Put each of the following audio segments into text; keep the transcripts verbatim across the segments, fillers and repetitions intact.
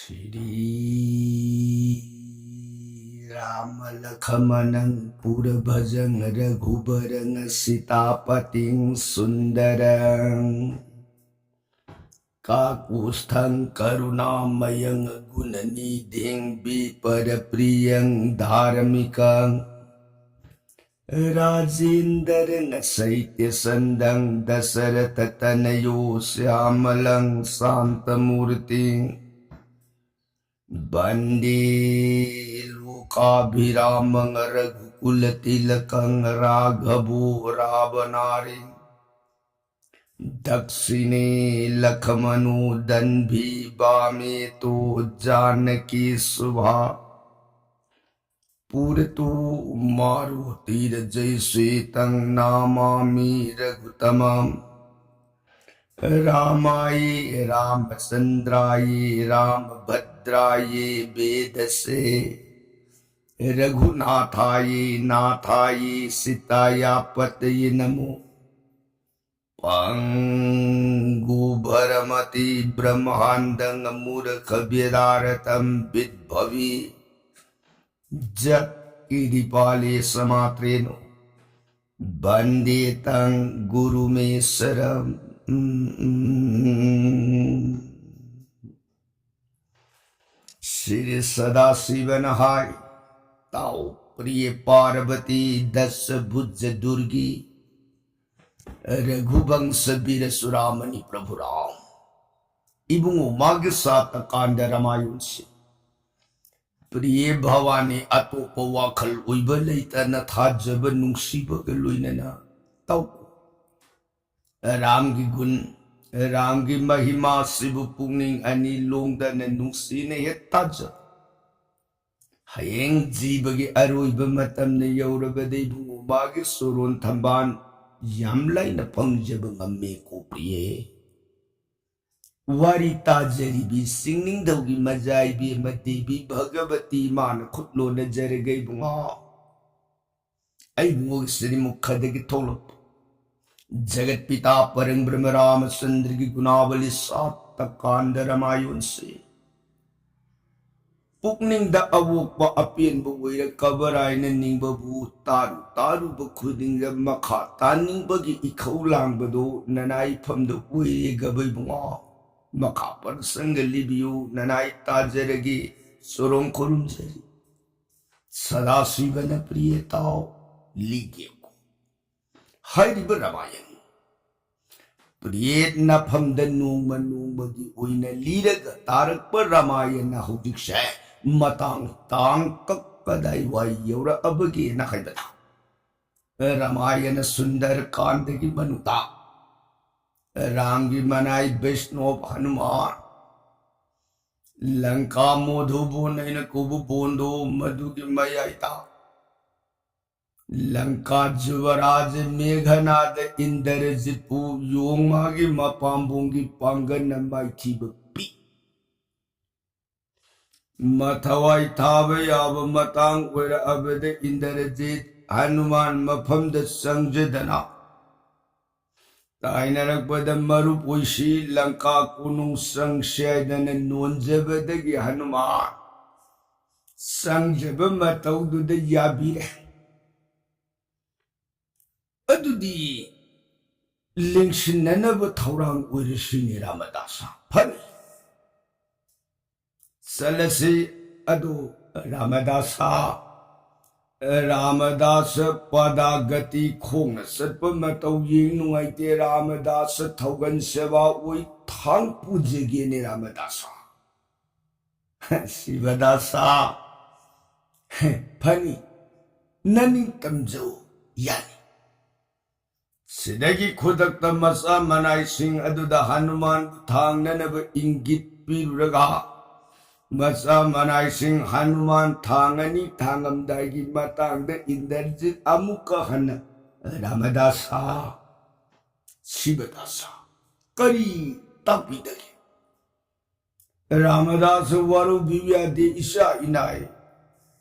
श्री राम लखमणं पुरभजं रघुबरं सीतापतिं सुन्दरं काकुत्स्थं करुणामयं गुणनिधिं विप्रप्रियं धार्मिकं राजेन्द्रं शैत्यसन्दं दशरथतनयो श्यामलं शान्तमूर्तिं वन्दे लोकाभिरामं रघुकुलतिलकं राघवो रावणारिं दक्षिणे लखमणो दण्डी वामे तु जानकी सुभा पुरतो मारुतिर्यशस्वी तं नमामि रघुत्तमम्। रामाय रामचन्द्राय रामभद्राय वेधसे रघुनाथाय नाथाय सीताया पतये नमो। पङ्गुभ्रमति ब्रह्माण्डं मूर्खव्यधारतं विद्भवि जत्किरिपाले समात्रेणो वन्दे तं गुरुमीश्वरम्। श्री सदाशिवन हाय ताओ प्रिय पार्वती दश भुज दुर्गी रघुवंश वीर सुरामणि प्रभु राम। ꯏꯕꯨꯡꯉꯣ ꯃꯥꯒꯤ ꯁꯥꯇꯀꯥꯟꯗ ꯔꯥꯃꯥꯌꯟꯁꯤ ꯄ꯭ꯔꯤꯌꯦ ꯚꯋꯥꯅꯤ ꯑꯇꯣꯞꯄ ꯋꯥꯈꯜ ꯑꯣꯏꯕ ꯂꯩꯇꯅ ꯊꯥꯖꯕ ꯅꯨꯡꯁꯤꯕꯒ ꯂꯣꯏꯅꯅ ꯇꯧ꯫ ꯔꯥꯝꯒꯤ ꯒꯨꯟ, ꯔꯥꯝꯒꯤ ꯃꯍꯤꯃꯥꯁꯤꯕꯨ ꯄꯨꯛꯅꯤꯡ ꯑꯅꯤ ꯂꯣꯡꯗꯅ ꯅꯨꯡꯁꯤꯅ ꯍꯦꯛ ꯇꯥꯖ꯫ ꯍꯌꯦꯡ ꯖꯤꯕꯒꯤ ꯑꯔꯣꯏꯕ ꯃꯇꯝꯅ ꯌꯧꯔꯕꯗ ꯏꯕꯨꯡꯉꯣ ꯃꯥꯒꯤ ꯁꯣꯔꯣꯟ ꯊꯝꯕꯥꯜ ꯌꯥꯝ ꯂꯥꯏꯅ ꯐꯪꯖꯕ ꯉꯝꯃꯦ ꯀꯣ ꯄ꯭ꯔꯤꯌꯦ꯫ ꯋꯥꯔꯤ ꯇꯥꯖꯔꯤꯕꯤ ꯆꯤꯡꯅꯤꯡꯊꯧꯒꯤ ꯃꯖꯥ ꯏꯕꯦꯝꯃ ꯗꯦꯕꯤ ꯚꯒꯕꯇꯤ ꯃꯥꯅ ꯈꯨꯠ ꯂꯣꯟꯅꯖꯔꯒ ꯏꯕꯨꯡꯉꯣ ꯑꯩꯕꯨ ꯁ꯭ꯔꯤꯃꯨꯈꯗꯒꯤ ꯊꯣꯛꯂꯛꯄ ꯖꯒꯠ ꯄꯤꯇꯥ ꯄꯔꯝ ꯕ꯭ꯔꯍ꯭ꯃ ꯔꯥꯃꯆꯟꯗ꯭ꯔꯒꯤ ꯒꯨꯅꯥꯕꯂꯤ ꯁꯥꯠꯇ ꯀꯥꯟꯗ ꯔꯥꯃꯥꯌꯟꯁꯤ ꯄꯨꯛꯅꯤꯡꯗ ꯑꯋꯣꯛꯄ ꯑꯄꯦꯟꯕ ꯑꯣꯏꯔꯛꯀꯕ꯭ꯔꯥ ꯍꯥꯏꯅ ꯅꯤꯡꯕꯕꯨ ꯇꯥꯔꯨ ꯇꯥꯔꯨꯕ ꯈꯨꯗꯤꯡꯗ ꯃꯈꯥ ꯇꯥꯅꯤꯡꯕꯒꯤ ꯏꯈꯧ ꯂꯥꯡꯕꯗꯨ ꯅꯅꯥꯏ ꯐꯝꯗ ꯑꯣꯏꯔꯦ ꯒꯕꯩ ꯕꯨꯡꯉꯣ꯫ ꯃꯈꯥ ꯄꯔꯁꯪꯒ ꯂꯤꯕꯤꯌꯨ, ꯅꯅꯥꯏ ꯇꯥꯖꯔꯒꯦ, ꯆꯨꯔꯣꯡ ꯈꯨꯔꯨꯝꯖꯔꯤ꯫ ꯁꯗꯥꯁꯤꯕꯅ ꯄ꯭ꯔꯤꯌꯦ ꯇꯥꯎ ꯂꯤꯒꯦꯀꯣ꯫ ꯍꯥꯏꯔꯤꯕ ꯔꯥꯃꯥꯌꯟ ꯄ꯭ꯔꯤꯌꯦꯠ ꯅꯐꯝꯗ ꯅꯣꯡꯃ ꯅꯣꯡꯃꯒꯤ ꯑꯣꯏꯅ ꯂꯤꯔꯒ ꯇꯥꯔꯛꯄ ꯔꯥꯃꯥꯌꯟꯅ ꯍꯧꯖꯤꯛꯁꯦ ꯃꯇꯥꯡ ꯇꯥꯡ ꯀꯛꯄꯗꯥꯏ ꯋꯥꯏ ꯌꯧꯔꯛꯑꯕꯒꯦꯅ ꯍꯥꯏꯕꯗ, ꯔꯥꯃꯥꯌꯟ ꯁꯨꯟꯗꯔ ꯀꯥꯟꯗꯒꯤ ꯃꯅꯨꯡꯗ ꯔꯥꯝꯒꯤ ꯃꯅꯥꯏ ꯕꯩꯁꯅꯣꯞ ꯍꯅꯨꯃꯥꯟ, ꯂꯪꯀꯥ ꯃꯣꯙꯨꯕꯣꯟ ꯑꯩꯅ ꯀꯧꯕ ꯕꯣꯟꯗꯣ, ꯃꯗꯨꯒꯤ ꯃꯌꯥꯏꯗ ꯂꯪꯀꯥ ꯖꯨꯕꯔꯥꯖ ꯃꯦꯘꯅꯥꯗ ꯏꯟꯗ꯭ꯔꯖꯤꯠꯄꯨ ꯌꯣꯡꯃꯥꯒꯤ ꯃꯄꯥꯝꯕꯣꯝꯒꯤ ꯄꯥꯡꯒꯜꯅ ꯃꯥꯏꯊꯤꯕ ꯄꯤ꯫ ꯃꯊꯋꯥꯏ ꯊꯥꯕ ꯌꯥꯕ ꯃꯇꯥꯡ ꯑꯣꯏꯔꯛꯑꯕꯗ ꯏꯟꯗ꯭ꯔꯖꯤꯠ ꯍꯅꯨꯃꯥꯟ ꯃꯐꯝꯗ ꯆꯪꯖꯗꯅ ꯇꯥꯏꯅꯔꯛꯄꯗ ꯃꯔꯨꯞ ꯑꯣꯏꯁꯤ ꯂꯪꯀꯥ ꯀꯣꯅꯨꯡ ꯆꯪꯁꯤ ꯍꯥꯏꯗꯅ ꯅꯣꯟꯖꯕꯗꯒꯤ ꯍꯅꯨꯃꯥꯟ ꯆꯪꯖꯕ ꯃꯇꯧꯗꯨꯗ ꯌꯥꯕꯤꯔꯦ꯫ ꯑꯗꯨꯗꯤ ꯂꯦꯡꯁꯤꯟꯅꯅꯕ ꯊꯧꯔꯥꯡ ꯑꯣꯏꯔꯁꯤꯅꯦ ꯔꯥꯃꯗꯥꯁ꯫ ꯐꯅꯤ꯫ ꯆꯠꯂꯁꯤ꯫ ꯑꯗꯨ ꯔꯥꯃꯗꯥꯁ, ꯔꯥꯃꯗꯥꯁ ꯄꯥꯗꯥꯒꯇꯤ ꯈꯣꯡꯅ ꯆꯠꯄ ꯃꯇꯧ ꯌꯦꯡ ꯅꯨꯡꯉꯥꯏꯇꯦ꯫ ꯔꯥꯃꯗꯥꯁ ꯊꯧꯒꯟ ꯁꯦꯕꯥ ꯑꯣꯏ ꯊꯥꯡ ꯄꯨꯖꯒꯦꯅꯦ ꯔꯥꯃꯗꯥꯁ꯫ ꯁꯤꯕꯗꯥꯁ, ꯐꯅꯤ, ꯅꯅꯤꯡ ꯇꯝꯖꯧ, ꯌꯥꯅꯤ꯫ ꯁꯤꯗꯒꯤ ꯈꯨꯗꯛꯇ ꯃꯆꯥ ꯃꯅꯥꯏꯁꯤꯡ ꯑꯗꯨꯗ ꯍꯅꯨꯃꯥꯟꯕꯨ ꯊꯥꯡꯅꯅꯕ ꯏꯪꯒꯤꯠ ꯄꯤꯔꯨꯔꯒ, ꯃꯆꯥ ꯃꯅꯥꯏꯁꯤꯡ ꯍꯅꯨꯃꯥꯟ ꯊꯥꯡꯉꯅꯤ꯫ ꯊꯥꯡꯉꯝꯗꯥꯏꯒꯤ ꯃꯇꯥꯡꯗ ꯏꯟꯗ꯭ꯔꯖꯤꯠ ꯑꯃꯨꯛꯀ ꯍꯟꯅ, "ꯔꯥꯃꯗꯥꯁ, ꯁꯤꯕꯗꯥꯁ, ꯀꯔꯤ ꯇꯥꯛꯄꯤꯗꯒꯦ?" ꯔꯥꯃꯗꯥꯁ ꯋꯥꯔꯧꯕꯤꯕ ꯌꯥꯗꯦ, ꯏꯆꯥ ꯏꯅꯥꯏ꯫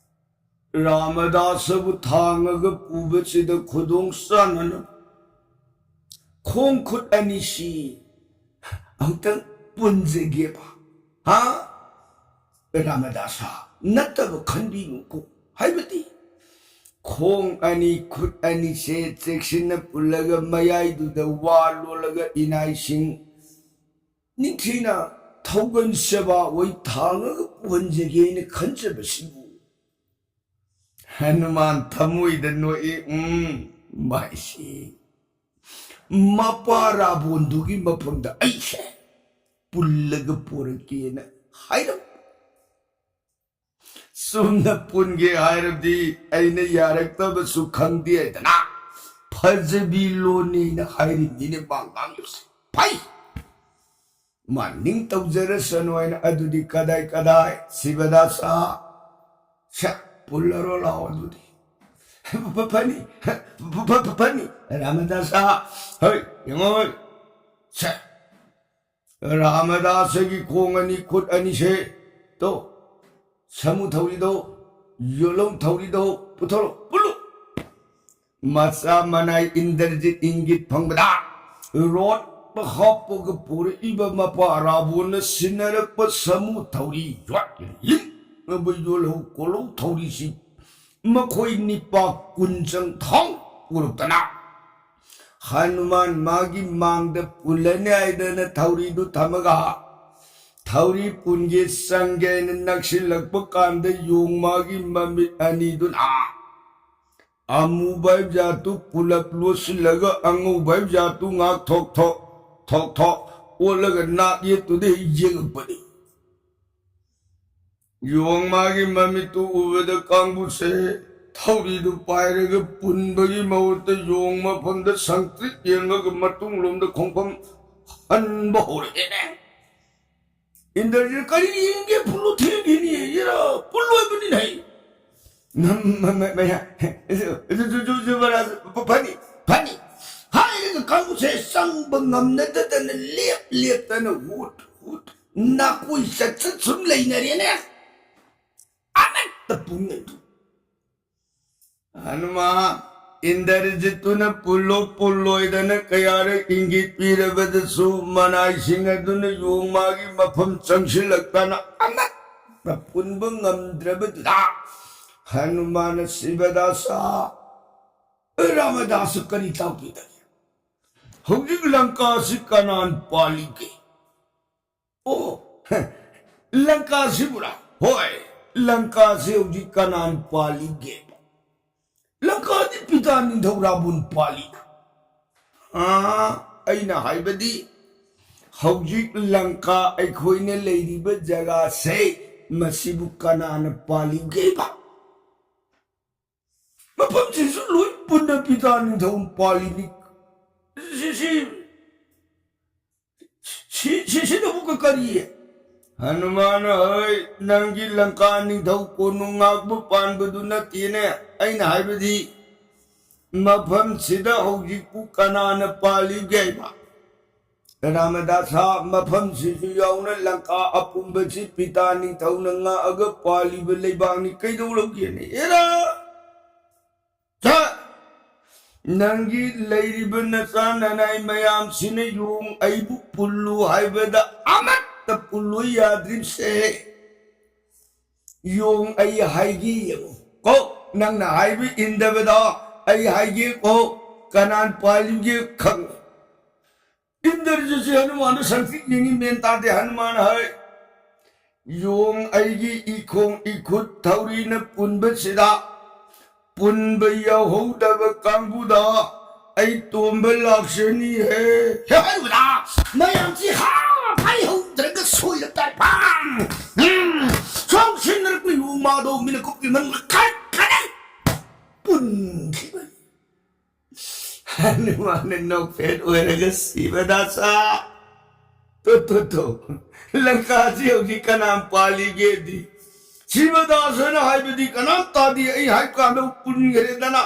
ꯔꯥꯃꯗꯥꯁꯕꯨ ꯊꯥꯡꯉꯒ ꯄꯨꯕꯁꯤꯗ ꯈꯨꯗꯣꯡ ꯆꯥꯅꯅ ꯈꯣꯡ ꯈꯨꯠ ꯑꯅꯤꯁꯤ ꯑꯃꯨꯛꯇꯪ ꯄꯨꯟꯖꯒꯦꯕ꯫ ꯍꯥ? ꯔꯥꯃꯗꯥꯁꯥ, ꯅꯠꯇꯕ ꯈꯟꯕꯤꯅꯨꯀꯣ꯫ ꯍꯥꯏꯕꯗꯤ ꯈꯣꯡ ꯑꯅꯤ ꯈꯨꯠ ꯑꯅꯤꯁꯦ ꯆꯦꯛꯁꯤꯟꯅ ꯄꯨꯜꯂꯒ ꯃꯌꯥꯏꯗꯨꯗ ꯋꯥ ꯂꯣꯜꯂꯒ ꯏꯅꯥꯏꯁꯤꯡ ꯅꯤꯡꯊꯤꯅ ꯊꯧꯒꯟ ꯁꯦꯕꯥ ꯑꯣꯏ ꯊꯥꯡꯉꯒ ꯄꯨꯍꯟꯖꯒꯦꯅ ꯈꯟꯖꯕꯁꯤꯕꯨ꯫ ꯍꯅꯨꯃꯥꯟ ꯊꯃꯣꯏꯗ ꯅꯣꯛꯏ꯫ ꯎꯝ, ꯃꯥꯏꯁꯤ ꯃꯄꯥ ꯔꯥꯕꯣꯟꯗꯨꯒꯤ ꯃꯐꯝꯗ ꯑꯩꯁꯦ ꯄꯨꯜꯂꯒ ꯄꯣꯔꯛꯀꯦꯅ ꯍꯥꯏꯔꯝ꯫ ꯆꯨꯝꯅ ꯄꯨꯟꯒꯦ ꯍꯥꯏꯔꯕꯗꯤ ꯑꯩꯅ ꯌꯥꯔꯛꯇꯕꯁꯨ ꯈꯪꯗꯦ ꯍꯥꯏꯗꯅ ꯐꯖꯕꯤ ꯂꯣꯟꯅꯤꯅ ꯍꯥꯏꯔꯤꯅꯤꯅꯦ ꯃꯥ ꯉꯥꯡꯂꯤꯕꯁꯦ꯫ ꯐꯩ꯫ ꯃꯥ ꯅꯤꯡ ꯇꯧꯖꯔꯁꯅꯨ ꯍꯥꯏꯅ꯫ ꯑꯗꯨꯗꯤ ꯀꯗꯥꯏ ꯀꯗꯥꯏ ꯁꯤꯕꯗꯥꯁꯥ? ꯁꯦ, ꯄꯨꯜꯂꯔꯣ ꯂꯥꯛꯑꯣ ꯑꯗꯨꯗꯤ꯫ ꯐ-, ꯐ-, ꯐꯅꯤ, ꯐ-, ꯐ-, ꯐ-, ꯐꯅꯤ꯫ ꯔꯥꯃꯗꯥꯁꯥ, ꯍꯣꯏ, ꯌꯦꯡꯉꯣ ꯍꯣꯏ꯫ ꯁꯦ, ꯔꯥꯃꯗꯥꯁꯒꯤ ꯈꯣꯡ ꯑꯅꯤ ꯈꯨꯠ ꯑꯅꯤꯁꯦ ꯇꯣ, ꯁꯥꯃꯨ ꯊꯧꯔꯤꯗꯣ, ꯌꯣꯠꯂꯧ ꯊꯧꯔꯤꯗꯣ ꯄꯨꯊꯣꯔꯛꯑꯣ, ꯄꯨꯜꯂꯨ꯫ ꯃꯆꯥ ꯃꯅꯥꯏ ꯏꯟꯗ꯭ꯔꯖꯤꯠ ꯏꯪꯒꯤꯠ ꯐꯪꯕꯗ ꯔꯣꯠꯇ ꯍꯥꯞꯄꯒ ꯄꯨꯔꯛꯏꯕ ꯃꯄꯥ ꯔꯥꯕꯣꯟꯅ ꯁꯤꯟꯅꯔꯛꯄ ꯁꯥꯃꯨ ꯊꯧꯔꯤ, ꯌꯣꯠ ꯂꯤꯡꯅꯕ ꯌꯣꯠꯂꯧ ꯀꯣꯜꯂꯧ ꯊꯧꯔꯤꯁꯤ ꯃꯈꯣꯏ ꯅꯤꯄꯥ ꯀꯨꯟ ꯆꯪ ꯊꯥꯡ ꯄꯨꯔꯛꯇꯅ ꯍꯅꯨꯃꯥꯟ ꯃꯥꯒꯤ ꯃꯥꯡꯗ ꯄꯨꯜꯂꯅꯤ ꯍꯥꯏꯗꯅ ꯊꯧꯔꯤꯗꯨ ꯊꯝꯃꯒ ꯊꯧꯔꯤ ꯄꯨꯟꯒꯦ ꯆꯪꯒꯦ ꯍꯥꯏꯅ ꯅꯛꯁꯤꯜꯂꯛꯄ ꯀꯥꯟꯗ ꯌꯣꯡ ꯃꯥꯒꯤ ꯃꯃꯤꯠ ꯑꯅꯤꯗꯨꯅ ꯑꯃꯨꯕ ꯍꯥꯏꯕ ꯖꯥꯠꯇꯨ ꯄꯨꯂꯞ ꯂꯣꯠꯁꯤꯜꯂꯒ ꯑꯉꯧꯕ ꯍꯥꯏꯕ ꯖꯥꯠꯇꯨ ꯉꯥꯛ ꯊꯣꯛ ꯊꯣꯛ, ꯊꯣꯛ ꯊꯣꯛ ꯑꯣꯠꯂꯒ ꯅꯥꯛ ꯌꯦꯠꯇꯨꯗ ꯍꯦꯛ ꯌꯦꯡꯉꯛꯄꯅꯤ꯫ ꯌꯣꯡ ꯃꯥꯒꯤ ꯃꯃꯤꯠꯇꯨ ꯎꯕꯗ ꯀꯥꯡꯕꯨꯁꯦ ꯊꯧꯔꯤꯗꯨ ꯄꯥꯏꯔꯒ ꯄꯨꯟꯕꯒꯤ ꯃꯍꯨꯠꯇ ꯌꯣꯡ ꯃꯐꯝꯗ ꯁꯪꯇ꯭ꯔꯤꯛ ꯌꯦꯡꯉꯒ ꯃꯇꯨꯡꯂꯣꯝꯗ ꯈꯣꯡꯐꯝ ꯍꯟꯕ ꯍꯧꯔꯛꯑꯦꯅꯦ꯫ ꯏꯟꯗ꯭ꯔꯖꯤꯠ, "ꯀꯔꯤ ꯌꯦꯡꯒꯦ? ꯄꯨꯜꯂꯨ ꯊꯦꯡꯈꯤꯅꯤ ꯍꯥꯏꯁꯤꯔ? ꯄꯨꯜꯂꯣꯏꯕꯅꯤꯅꯦ ꯍꯩ꯫" ꯅꯝ-, ꯃ-, ꯃ-, ꯃ-, zoo-, zoo-, zoo-, zoo-, zoo-, Maharaj, ꯐ-, ꯐꯅꯤ, ꯐꯅꯤ ꯍꯥꯏꯔꯒ ꯀꯥꯡꯕꯨꯁꯦ ꯆꯪꯕ ꯉꯝꯅꯗꯗꯅ ꯂꯦꯞ ꯂꯦꯞꯇꯅ ꯍꯨꯠ ꯍꯨꯠ ꯅꯥꯀꯣꯏ ꯆꯠ ꯆꯠ ꯁꯨꯝ ꯂꯩꯅꯔꯦꯅꯦ꯫ ꯑꯃꯠꯇ ꯄꯨꯡ ꯑꯗꯨ ꯍꯅꯨꯃꯥꯟ ꯏꯟꯗ꯭ꯔꯖꯤꯠꯇꯨꯅ ꯄꯨꯜꯂꯣ ꯄꯨꯜꯂꯣꯏꯗꯅ ꯀꯌꯥꯔꯛ ꯏꯪꯒꯤꯠ ꯄꯤꯔꯕꯗꯁꯨ ꯃꯅꯥꯏꯁꯤꯡ ꯑꯗꯨꯅ ꯌꯣꯡ ꯃꯥꯒꯤ ꯃꯐꯝ ꯆꯪꯁꯤꯜꯂꯛꯇꯅ ꯑꯃꯠꯇ ꯄꯨꯟꯕ ꯉꯝꯗ꯭ꯔꯕꯗꯨꯗ ꯍꯅꯨꯃꯥꯟꯅ ꯁꯤꯕꯗꯥꯁ, "ꯑꯦ ꯔꯥꯃꯗꯥꯁ, ꯀꯔꯤ ꯇꯥꯛꯄꯤꯗꯒꯦ? ꯍꯧꯖꯤꯛ ꯂꯪꯀꯥꯁꯤ ꯀꯅꯥꯅ ꯄꯥꯜꯂꯤꯒꯦ?" "ꯑꯣ, ꯂꯪꯀꯥꯁꯤꯕꯨꯔꯥ?" "ꯍꯣꯏ, ꯂꯪꯀꯥꯁꯤ ꯍꯧꯖꯤꯛ ꯀꯅꯥꯅ ꯄꯥꯜꯂꯤꯒꯦ?" "ꯂꯪꯀꯥꯗꯤ ꯄꯤꯇꯥ ꯅꯤꯡꯊꯧ ꯔꯥꯕꯨꯟ ꯄꯥꯜꯂꯤꯅ꯫" "ꯑꯥ, ꯑꯩꯅ ꯍꯥꯏꯕꯗꯤ ꯍꯧꯖꯤꯛ ꯂꯪꯀꯥ ꯑꯩꯈꯣꯏꯅ ꯂꯩꯔꯤꯕ ꯖꯒꯥꯁꯦ ꯃꯁꯤꯕꯨ ꯀꯅꯥꯅ ꯄꯥꯜꯂꯤꯒꯦꯕ?" "ꯃꯐꯝꯁꯤꯁꯨ ꯂꯣꯏ ꯄꯨꯟꯅ ꯄꯤꯇꯥ ꯅꯤꯡꯊꯧ ꯄꯥꯜꯂꯤꯅꯤ꯫ ꯁꯤ, ꯁꯤ, ꯁꯤ, ꯁꯤꯁꯤꯅꯕꯨ ꯀ-, ꯀꯔꯤ?" ꯍꯅꯨꯃꯥꯟ ꯍꯣꯏ, "ꯅꯪꯒꯤ ꯂꯪꯀꯥ ꯅꯤꯡꯊꯧ ꯀꯣꯅꯨꯡ ꯉꯥꯛꯄ ꯄꯥꯟꯕꯗꯨ ꯅꯠꯇꯦꯅꯦ꯫ ꯑꯩꯅ ꯍꯥꯏꯕꯗꯤ ꯃꯐꯝꯁꯤꯗ ꯍꯧꯖꯤꯛꯄꯨ ꯀꯅꯥꯅ ꯄꯥꯜꯂꯤꯒꯦ ꯍꯥꯏꯕ?" ꯔꯥꯃꯗꯥꯁ, ꯃꯐꯝꯁꯤꯁꯨ ꯌꯥꯎꯅ ꯂꯪꯀꯥ ꯑꯄꯨꯝꯕꯁꯤ ꯄꯤꯇꯥ ꯅꯤꯡꯊꯧꯅ ꯉꯥꯛꯑꯒ ꯄꯥꯜꯂꯤꯕ ꯂꯩꯕꯥꯛꯅꯤ꯫ ꯀꯩꯗꯧꯔꯒꯦꯅꯦ? ꯑꯦꯔꯥ! ꯁꯥ! ꯅꯪꯒꯤ ꯂꯩꯔꯤꯕ ꯅꯆꯥ ꯅꯅꯥꯏ ꯃꯌꯥꯝꯁꯤꯅ ꯌꯣꯡ ꯑꯩꯕꯨ ꯄꯨꯜꯂꯨ ꯍꯥꯏꯕꯗ ꯑꯃꯠꯇ ꯄꯨꯜꯂꯨ ꯌꯥꯗ꯭ꯔꯤꯕꯁꯦ꯫ ꯌꯣꯡ ꯑꯩ ꯍꯥꯏꯒꯦ ꯌꯦꯡꯉꯨ꯫ ꯀꯣ, ꯅꯪꯅ ꯍꯥꯏꯕ ꯏꯟꯗꯕꯗꯣ ꯑꯩ ꯍꯥꯏꯒꯦ ꯀꯣ, ꯀꯅꯥꯅ ꯄꯥꯜꯂꯤꯒꯦ ꯈꯪꯉꯨ꯫ ꯏꯟꯗ꯭ꯔꯖꯤꯠꯁꯤ ꯍꯅꯨꯃꯥꯟꯗ ꯁꯪꯇ꯭ꯔꯤꯛ ꯌꯦꯡꯉꯤ, ꯃꯦꯟ ꯇꯥꯗꯦ꯫ ꯍꯅꯨꯃꯥꯟ ꯍꯥꯏ, "ꯌꯣꯡ ꯑꯩꯒꯤ ꯏꯈꯣꯡ ꯏꯈꯨꯠ ꯊꯧꯔꯤꯅ ꯄꯨꯟꯕꯁꯤꯗ ꯄꯨꯟꯕ ꯌꯥꯎꯍꯧꯗꯕ ꯀꯥꯡꯕꯨꯗ ꯑꯩ ꯇꯣꯝꯕ ꯂꯥꯛꯆꯅꯤ ꯍꯦ꯫" ꯍꯦ, ꯍꯥꯏꯔꯨꯕꯗ ꯃꯌꯥꯝꯁꯤ ꯍꯥ ꯍꯥꯏꯍꯧꯗ꯭ꯔꯒ ꯁꯣꯏꯔ ꯇꯥꯏ꯫ ꯄꯥꯝ! ꯎꯝ! ꯁꯣꯝ ꯁꯤꯟꯅꯔꯛꯄ ꯌꯣꯡ ꯃꯥꯗꯣ ꯃꯤꯅ ꯀꯨꯞꯄꯤ ꯃꯅꯨꯡꯗ ꯈꯠ ꯈꯠꯅꯩ꯫ ꯄꯨꯟꯈꯤꯕꯅꯤ꯫ ꯍꯅꯨꯃꯥꯟꯅ ꯅꯣꯛꯐꯦꯠ ꯑꯣꯏꯔꯒ, "ꯁꯤꯕꯗꯥꯁ, ꯇꯣ, ꯇꯣ, ꯇꯣ, ꯂꯪꯀꯥꯁꯤ ꯍꯧꯖꯤꯛ ꯀꯅꯥꯝ ꯄꯥꯜꯂꯤꯒꯦꯗꯤ?" ꯁꯤꯕꯗꯥꯁꯅ ꯍꯥꯏꯕꯗꯤ ꯀꯅꯥꯝ ꯇꯥꯗꯦ, ꯑꯩ ꯍꯥꯏꯕ ꯀꯥꯟꯗ ꯄꯨꯟꯈ꯭ꯔꯦꯗꯅ꯫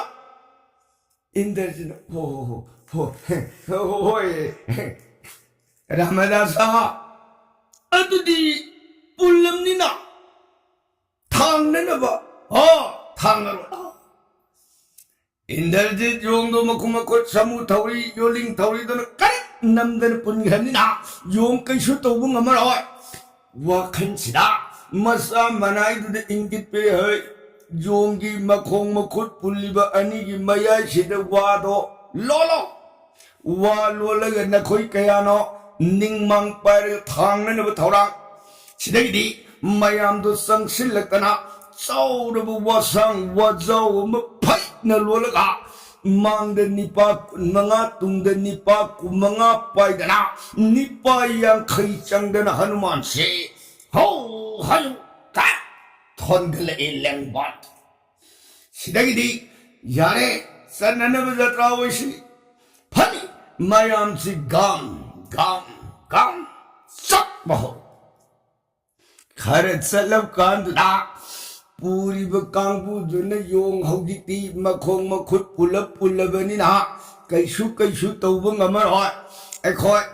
ꯏꯟꯗ꯭ꯔꯖꯤꯠꯅ, "ꯍꯣ, ꯍꯣ, ꯍꯣ, ꯍꯣ, ꯍꯣꯏ, ꯔꯥꯃꯗꯥꯁ, ꯑꯗꯨꯗꯤ ꯄꯨꯜꯂꯝꯅꯤꯅ ꯊꯥꯡꯅꯅꯕ, ꯍꯣ, ꯊꯥꯡꯅꯔꯣ꯫" ꯏꯟꯗ꯭ꯔꯖꯤꯠ ꯌꯣꯡꯗꯣ ꯃꯈꯨꯝ ꯃꯈꯨꯠ ꯁꯃꯨ ꯊꯧꯔꯤ, ꯌꯣꯂꯤꯡ ꯊꯧꯔꯤꯗꯨꯅ ꯀꯔꯤꯛ ꯅꯝꯗꯅ ꯄꯨꯟꯈ꯭ꯔꯅꯤꯅ ꯌꯣꯡ ꯀꯩꯁꯨ ꯇꯧꯕ ꯉꯝꯃꯔꯣꯏ꯫ ꯋꯥꯈꯜꯁꯤꯗ ꯃꯁꯥ ꯃꯅꯥꯏꯗꯨꯗ ꯏꯪꯒꯤꯠ ꯄꯤꯔꯦ, ꯍꯣꯏ, ꯌꯣꯡꯒꯤ ꯃꯈꯣꯡ ꯃꯈꯨꯠ ꯄꯨꯜꯂꯤꯕ ꯑꯅꯤꯒꯤ ꯃꯌꯥꯏꯁꯤꯗ ꯋꯥꯗꯣ ꯂꯣꯜꯂꯣ꯫ ꯋꯥ ꯂꯣꯜꯂꯒ ꯅꯈꯣꯏ ꯀꯌꯥꯅꯣ ꯅꯤꯡꯃꯥꯡ ꯄꯥꯏꯔꯒ ꯊꯥꯡꯅꯅꯕ ꯊꯧꯔꯥꯡ꯫ ꯁꯤꯗꯒꯤꯗꯤ ꯃꯌꯥꯝꯗꯣ ꯆꯪꯁꯤꯜꯂꯛꯇꯅ ꯆꯥꯎꯔꯕ ꯋꯥꯁꯥꯡ ꯋꯥꯖꯥꯎ ꯑꯃ ꯐꯩꯅ ꯂꯣꯜꯂꯒ, ꯃꯥꯡꯗ ꯅꯤꯄꯥ ꯀꯨꯟꯃꯉꯥ, ꯇꯨꯡꯗ ꯅꯤꯄꯥ ꯀꯨꯟꯃꯉꯥ ꯄꯥꯏꯗꯅ, ꯅꯤꯄꯥ ꯌꯥꯡꯈꯩ ꯆꯪꯗꯅ ꯍꯅꯨꯃꯥꯟꯁꯦ ꯍꯧ ꯍꯥꯏꯌꯨ ꯇꯥ ꯊꯣꯟꯒꯠꯂꯛꯑꯦ ꯂꯦꯡꯕꯥꯟ꯫ ꯁꯤꯗꯒꯤꯗꯤ ꯌꯥꯔꯦ, ꯆꯠꯅꯅꯕ ꯖꯇ꯭ꯔꯥ ꯑꯣꯏꯁꯤ꯫ ꯐꯅꯤ, ꯃꯌꯥꯝꯁꯤ ꯒꯥꯝ ꯒꯥꯝ ꯒꯥꯝ ꯆꯠꯄ ꯍꯧ꯫ ꯈꯔ ꯆꯠꯂꯕ ꯀꯥꯟꯗꯨꯗ ꯄꯨꯔꯤꯕ ꯀꯥꯡꯕꯨꯗꯨꯅ ꯌꯣꯡ ꯍꯧꯖꯤꯛꯇꯤ ꯃꯈꯣꯡ ꯃꯈꯨꯠ ꯄꯨꯂꯞ ꯄꯨꯜꯂꯕꯅꯤꯅ ꯀꯩꯁꯨ ꯀꯩꯁꯨ ꯇꯧꯕ ꯉꯝꯃꯔꯣꯏ꯫ ꯑꯩꯈꯣꯏ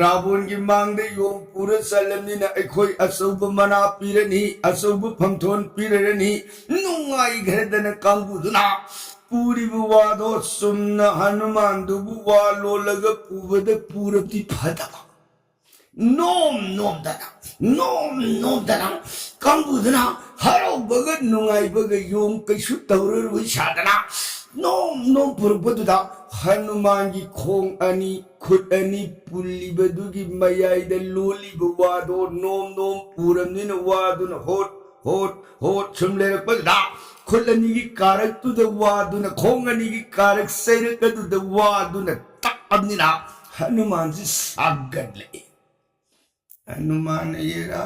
ꯔꯥꯕꯣꯟꯒꯤ ꯃꯥꯡꯗ ꯌꯣꯡ ꯄꯨꯔ ꯆꯠꯂꯕꯅꯤꯅ ꯑꯩꯈꯣꯏ ꯑꯆꯧꯕ ꯃꯅꯥ ꯄꯤꯔꯅꯤ, ꯑꯆꯧꯕ ꯐꯝꯊꯣꯟ ꯄꯤꯔꯔꯅꯤ꯫ ꯅꯨꯡꯉꯥꯏꯈ꯭ꯔꯗꯅ ꯀꯥꯡꯕꯨꯗꯨꯅ ꯄꯨꯔꯤꯕ ꯋꯥꯗꯣ ꯆꯨꯝꯅ ꯍꯅꯨꯃꯥꯟꯗꯨꯕꯨ ꯋꯥ ꯂꯣꯜꯂꯒ ꯄꯨꯕꯗ ꯄꯨꯔꯕꯗꯤ ꯐꯗꯕ꯫ ꯅꯣꯝ ꯅꯣꯝꯗꯅ, ꯅꯣꯝ ꯅꯣꯝꯗꯅ ꯀꯥꯡꯕꯨꯗꯨꯅ ꯍꯔꯥꯎꯕꯒ ꯅꯨꯡꯉꯥꯏꯕꯒ ꯌꯣꯡ ꯀꯩꯁꯨ ꯇꯧꯔꯔꯣꯏ ꯁꯥꯗꯅ ꯅꯣꯝ ꯅꯣꯝ ꯄꯨꯔꯛꯄꯗꯨꯗ ꯍꯅꯨꯃꯥꯟꯒꯤ ꯈꯣꯡ ꯑꯅꯤ, ꯈꯨꯠ ꯑꯅꯤ ꯄꯨꯜꯂꯤꯕꯗꯨꯒꯤ ꯃꯌꯥꯏꯗ ꯂꯣꯜꯂꯤꯕ ꯋꯥꯗꯣ ꯅꯣꯝ ꯅꯣꯝ ꯄꯨꯔꯝꯅꯤꯅ ꯋꯥꯗꯨꯅ ꯍꯣꯠ ꯍꯣꯠ ꯍꯣꯠ ꯁꯨꯝ ꯂꯩꯔꯛꯄꯗꯨꯗ ꯈꯨꯠ ꯑꯅꯤꯒꯤ ꯀꯥꯔꯛꯇꯨꯗ ꯋꯥꯗꯨꯅ, ꯈꯣꯡ ꯑꯅꯤꯒꯤ ꯀꯥꯔꯛ ꯆꯩꯔꯛ ꯑꯗꯨꯗ ꯋꯥꯗꯨꯅ ꯇꯛꯑꯕꯅꯤꯅ ꯍꯅꯨꯃꯥꯟꯁꯤ ꯁꯥꯒꯠꯂꯛꯏ꯫ ꯍꯅꯨꯃꯥꯟ ꯑꯌꯦꯔꯥ,